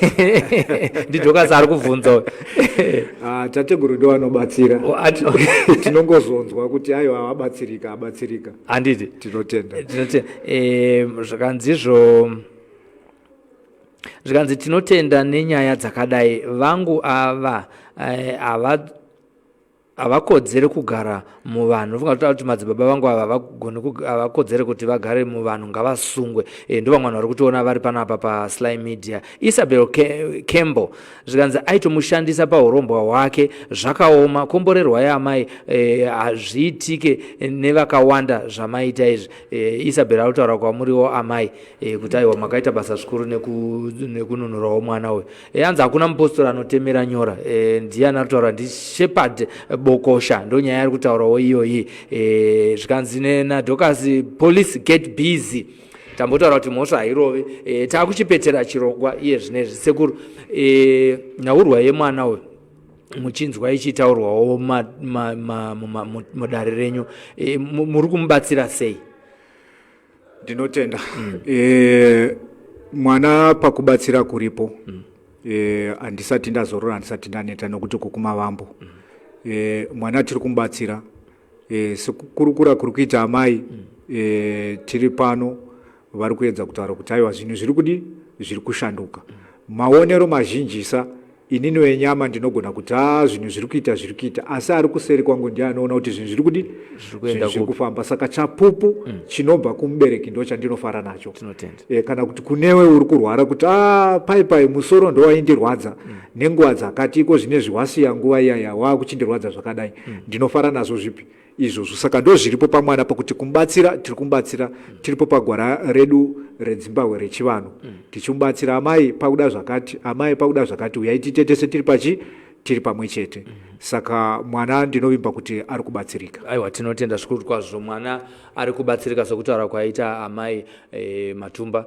NdiDorcas ari kubvunza uyu. Ah, tateguru ndo vanobatsira. Tinongozonzwa kuti aiwa, abatsirika, abatsirika. Handiti? Tinotenda. Tinotenda. Zvikanzizvo, zvikanzi, "Tinotenda nenyaya dzakadai. Vangu ava havakodzeri kugara muvanhu." Funga kuti madzibaba vangu ava havagoni, havakodzeri kuti vagare muvanhu, ngavasungwe. Ndo vamwe vanhu vari kutiona vari panapa paSly Media. Isabel Campbell zvikanzi, "Aitomushandisa paurombwa hwake, zvakaoma. Komborerwai amai, hazviitike nevakawanda zvamaita izvi." Isabel ari kutaura kwamuriwo amai, kuti aiwa, makaita basa zvikuru nekununurawo mwana uyu. Anzi hakuna mupostori anotemera nyora. Ndiani ari kutaura? NdiShepard Bokosha, ndo nyaya ari kutaurawo iyoyi. Zvikanzi naDorcas, "Police, get busy." Tambotaura kuti mhosva hairovi. Taakuchipetera chirongwa iye zvinezvi. Sekuru, nhaurwa yemwana uyu muchinzwa ichitaurwawo mudare renyu, muri kumubatsira sei? Ndinotenda. Mwana pakubatsira kuripo. Handisati ndazorora, handisati ndaneta, nokuti kukumavambo. Mwana tiri kumubatsira. Sekukurukura kuri kuita amai, tiri pano, vari kuedza kutaura kuti aiwa, zvinhu zviri kudi, zviri kushanduka. Maonero mazhinjisa, inini wenyama ndinogona kuti a, zvinhu zviri kuita, zviri kuita, asi ari kuseri kwangu ndiye anoona kuti zvinhu zviri kudi, Zviri kuenda zvinhu zviri kupi. kufamba. Saka chapupu chinobva kumubereki ndo chandinofara nacho. Tinotenda. Kana kuti kunewe uri kurwara kuti a, pai pai musoro ndowaindirwadza nenguva dzakati, iko zvinezvi wasiya nguva iyaya, waakuchindirwadza zvakadai, ndinofara nazvo zvipi izvozvo. Saka ndo zviripo pamwana pakuti kumubatsira, tiri kumubatsira. Tiripo pagwara redu redzimbahwe rechivanhu, tichimubatsira. Amai, pakuda zvakati, amai, pakuda zvakati, uyai tiite tese, tiri pachi, tiri pamwe chete. Saka mwana ndinovimba kuti ari kubatsirika. Aiwa, tinotenda zvikuru kwazvo. Mwana ari kubatsirika sokutaura kwaita amai Matumba.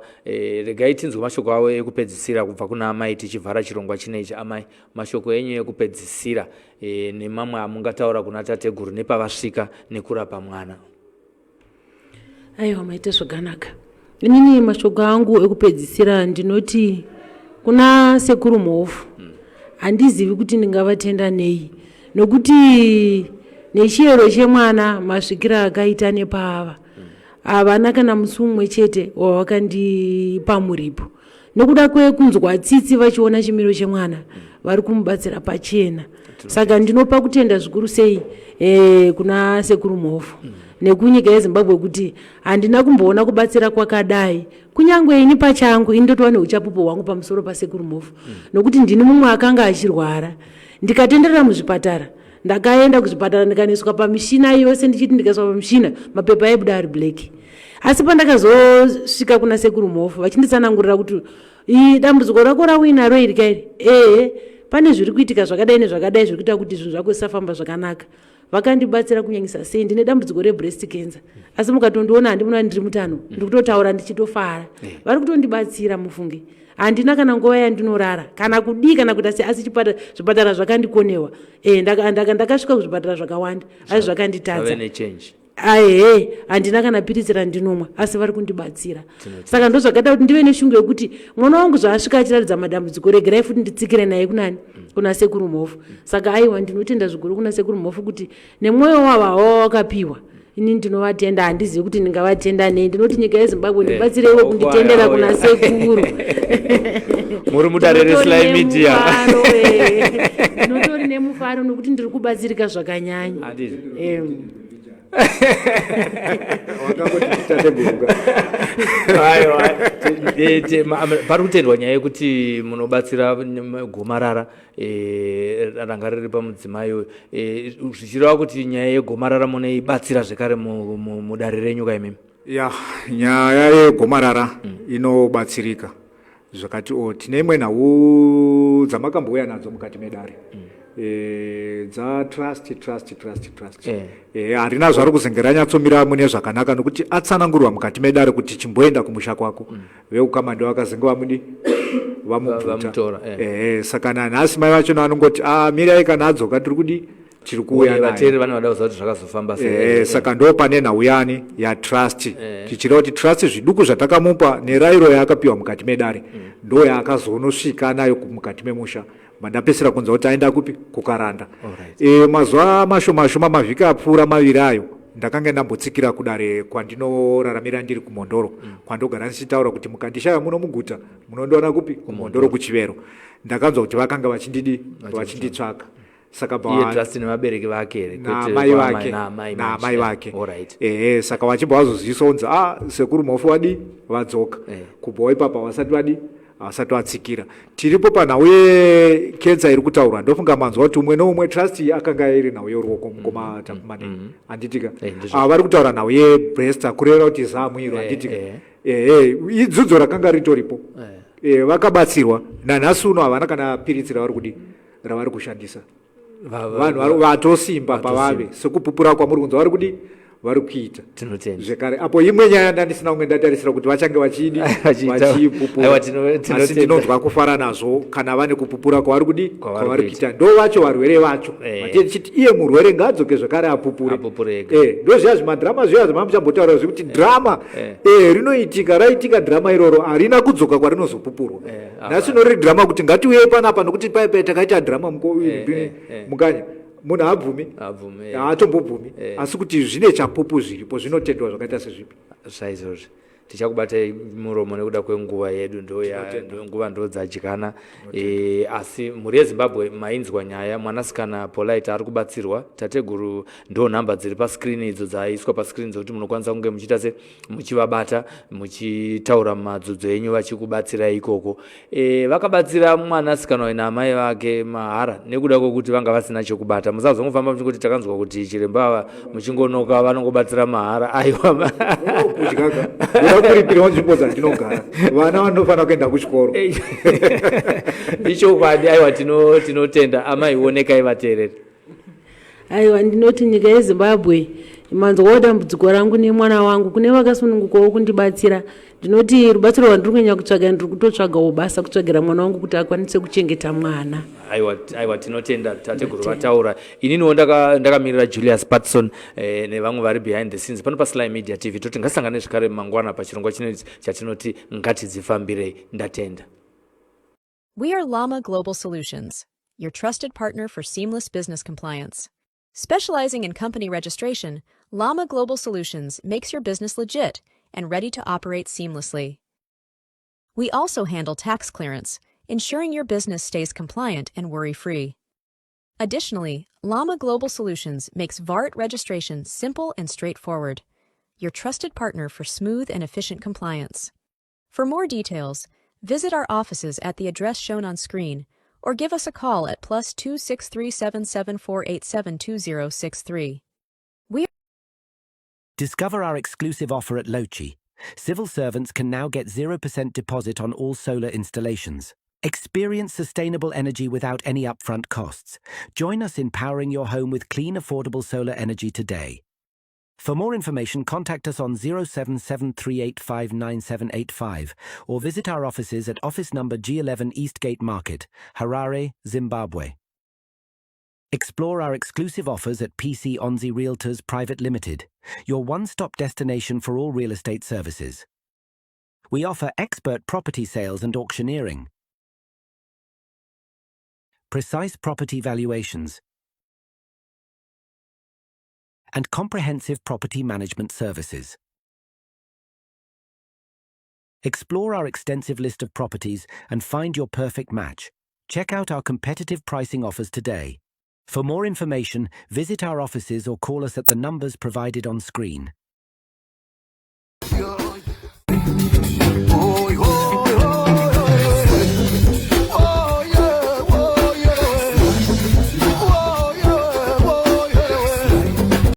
Regai tinzwe mashoko avo ekupedzisira kubva kuna amai tichivhara chirongwa chinechi. Amai, mashoko enyu ekupedzisira nemamwe amungataura kuna tateguru nepavasvika nekurapa mwana. Aiwa, maita zvakanaka. Inini mashoko angu ekupedzisira ndinoti kuna sekuru Mhofu, handizivi kuti ndingavatenda nei, nokuti nechiyero chemwana, masvikiro akaita nepaava, havana kana musi mumwe chete wavakandipa muripo nokuda kwekunzwa tsitsi vachiona chimiro chemwana. Vari kumubatsira pachena, saka ndinopa kutenda zvikuru sei kuna sekuru Mhofu nekunyika yeZimbabwe, kuti handina kumboona kubatsira kwakadai. Kunyange ini pachangu, ini ndotova neuchapupu hwangu pamusoro pasekuru Mhofu, nokuti ndini mumwe akanga achirwara, ndikatenderera muzvipatara. Ndakaenda kuzvipatara, ndikaniswa pamishina yose, ndichiti ndikaiswa pamishina mapepa aibuda ari black. Asi pandakazosvika kuna sekuru Mhofu vachinditsanangurira kuti, "Dambudziko rako rauinaro iri kairi, ehe." Pane zviri kuitika zvakadai nezvakadai zviri kuita kuti zvinhu zvako zvisafamba zvakanaka. Vakandibatsira kunyanyisa sei, ndine dambudziko rebreast cancer, asi mukatondiona handimuona ndiri mutano, ndiri kutotaura ndichitofara. Vari kutondibatsira mufunge. Handina kana nguva yandinorara kana kudii kana kuita sei, asi chipatara, zvipatara zvakandikonewa. Ndakasvika kuzvipatara zvakawanda, asi zvakanditadza. Zvave nechange. Aehe, handina kana piritsi randinomwa, asi vari kundibatsira. Saka ndozvakaita kuti ndive neshungu yekuti mwana wangu zvaasvika achiratidza madambudziko, regerai futi nditsikire naye kunani, kuna Sekuru Mhofu. Saka aiwa, ndinotenda zvikuru kuna Sekuru Mhofu kuti nemwoyo wavo hawa wakapiwa. Ini ndinovatenda, handizivi kuti ndingavatenda nei. Ndinoti nyika yeZimbabwe, ndibatsireiwo kunditendera kuna sekuru. Muri mudare reSly Media. Ndinotori nemufaro nokuti ndiri kubatsirika zvakanyanya. Handizvo. Wakangoti tateguruka. Aiwa, pari kutendwa nyaya yekuti munobatsira gomarara ranga riri pamudzimai uyu, zvichireva kuti nyaya yegomarara munoibatsira zvekare mudare renyu kaimimi? Ya, nyaya yegomarara inobatsirika zvakati o. Tine imwe nhau dzamakambouya nadzo mukati medare, dzatrust trust trust trust. Harina zvari kuzenge ranyatsomira mune zvakanaka nokuti atsanangurwa mukati medare kuti chimboenda kumusha kwako. Veukama ndo vakazenge vamudi vamubvuta. Vamutora. Saka nanhasi mai vachona vanongoti, a mirai, kana adzoka tiri kudi tiri kuuya Uye naye." Vateereri vane vada kuziva kuti zvakazofamba sei. Saka ndo pane nhau yani yatrust, tichireva kuti Trust zviduku zvatakamupa nerayiro yaakapiwa mukati medare ndo yaakazonosvika nayo mukati memusha. Mandapesera kunzwa kuti aenda kupi, kuKaranda. Mazuva mashoma shoma, mavhiki apfuura 2 ayo, ndakanga ndambotsikira kudare kwandinoraramira ndiri kuMhondoro, kwandogara ndichitaura kuti mukandishaya muno muguta munondiwana kupi, kuMhondoro, kuChivero. Ndakanzwa kuti vakanga vachindidi vachinditsvaka, saka Iye Trust nevabereki vake here? Kwete naamai vake. Naamai Naamai manje. Vake. Ehe, saka vachibva vazoziviswa kunzi, a Sekuru Mhofu vadi vadzoka. Kubvawo ipapa vasati vadi havasati vatsikira. Tiripo panhau yekensa iri kutaurwa. Ndofunga manzwa kuti umwe neumwe Trust iyi akanga iri nhau yeruoko, mukoma Takumane, handitika? Ndizvo. Ava vari kutaura nhau yebreast, kureva kuti zamu iro, handitika? Ehe, idzudzo rakanga ritoripo. Vakabatsirwa. Nanhasi uno havana kana piritsi ravari kudi ravari kushandisa. Vanhu vatosimba pavave sekupupura kwamuri kunzwa vari kudi vari kuita. Tinotenda. Zvekare apo imwe nyaya ndandisina kunge ndatarisira kuti vachange vachidi Vachiita. vachiipupura. Aiwa, Asi tinotenda. ndinonzwa kufara nazvo kana vane kupupura kwavari kudi Kwavari kwavari kuita. kuita. Ndo vacho varwere vacho vatee tichiti iye murwere ngaadzoke zvekare apupure. Apupure ega. Ndo zviya zvimadhirama zviya zvamamuchambotaura zvekuti dhirama rinoitika, raitika dhirama iroro harina kudzoka kwarinozopupurwa. Nhasi noriri dhirama kuti ngatiuyei panapa nokuti pai takaita dhirama mukanya munhu haabvumi. Haabvumi. Haatombobvumi, asi kuti zvine chapupu zviripo zvinotendwa zvakaita sezvipi. Saizvozvi tichakubatai muromo nekuda kwenguva yedu, nguva ndo dzadyana. Asi mhuri yeZimbabwe, mainzwa nyaya. Mwanasikana Polite ari kubatsirwa. Tateguru, ndo nhamba dziri paskrini idzo dzaiswa paskrini dzokuti munokwanisa kunge muchiita se muchivabata, muchitaura madzudzo enyu, vachikubatsirai ikoko. Vakabatsira mwanasikana uyu naamai vake mahara nekuda kwekuti vanga vasina chekubata. Musazongofamba muchingoti takanzwa kuti chiremba ava muchingonoka vanongobatsira mahara, aiwa. Kudyaka ndoda kuripirawo nzvimbo dzandinogara, vana vanofanira kuenda kuchikoro. Ichokwadi. Aiwa, tinotenda. Amai, onekai vateereri. Aiwa, ndinoti nyika yeZimbabwe, manzwawo dambudziko rangu nemwana wangu. Kune vakasunungukawo kundibatsira, ndinoti rubatsiro rwandiri kunyanya kutsvaga, ndiri kutotsvagawo basa kutsvagira mwana wangu kuti akwanise kuchengeta mwana. Aiwa, aiwa, tinotenda tateguru vataura. Ininiwo ndakamirira Julius Patson nevamwe vari behind the scenes pano paSly Media TV. Toti ngasangane zvekare mangwana pachirongwa chino chatinoti Ngatidzifambirei. Ndatenda. We are Llama Global Solutions, your trusted partner for seamless business compliance. Specializing in company registration, Llama Global Solutions makes your business legit and ready to operate seamlessly. We also handle tax clearance, ensuring your business stays compliant and worry free. Additionally, Llama Global Solutions makes VAT registration simple and straightforward, your trusted partner for smooth and efficient compliance. For more details, visit our offices at the address shown on screen or give us a call at +263 774872063. We Discover our exclusive offer at Lochi. Civil servants can now get 0% deposit on all solar installations. Experience sustainable energy without any upfront costs. Join us in powering your home with clean, affordable solar energy today. For more information, contact us on 0773859785 or visit our offices at office number G11 Eastgate Market, Harare, Zimbabwe. Explore our exclusive offers at PC Onzi Realtors Private Limited, your one stop destination for all real estate services. We offer expert property sales and auctioneering, precise property valuations, and comprehensive property management services. Explore our extensive list of properties and find your perfect match. Check out our competitive pricing offers today. For more information, visit our offices or call us at the numbers provided on screen.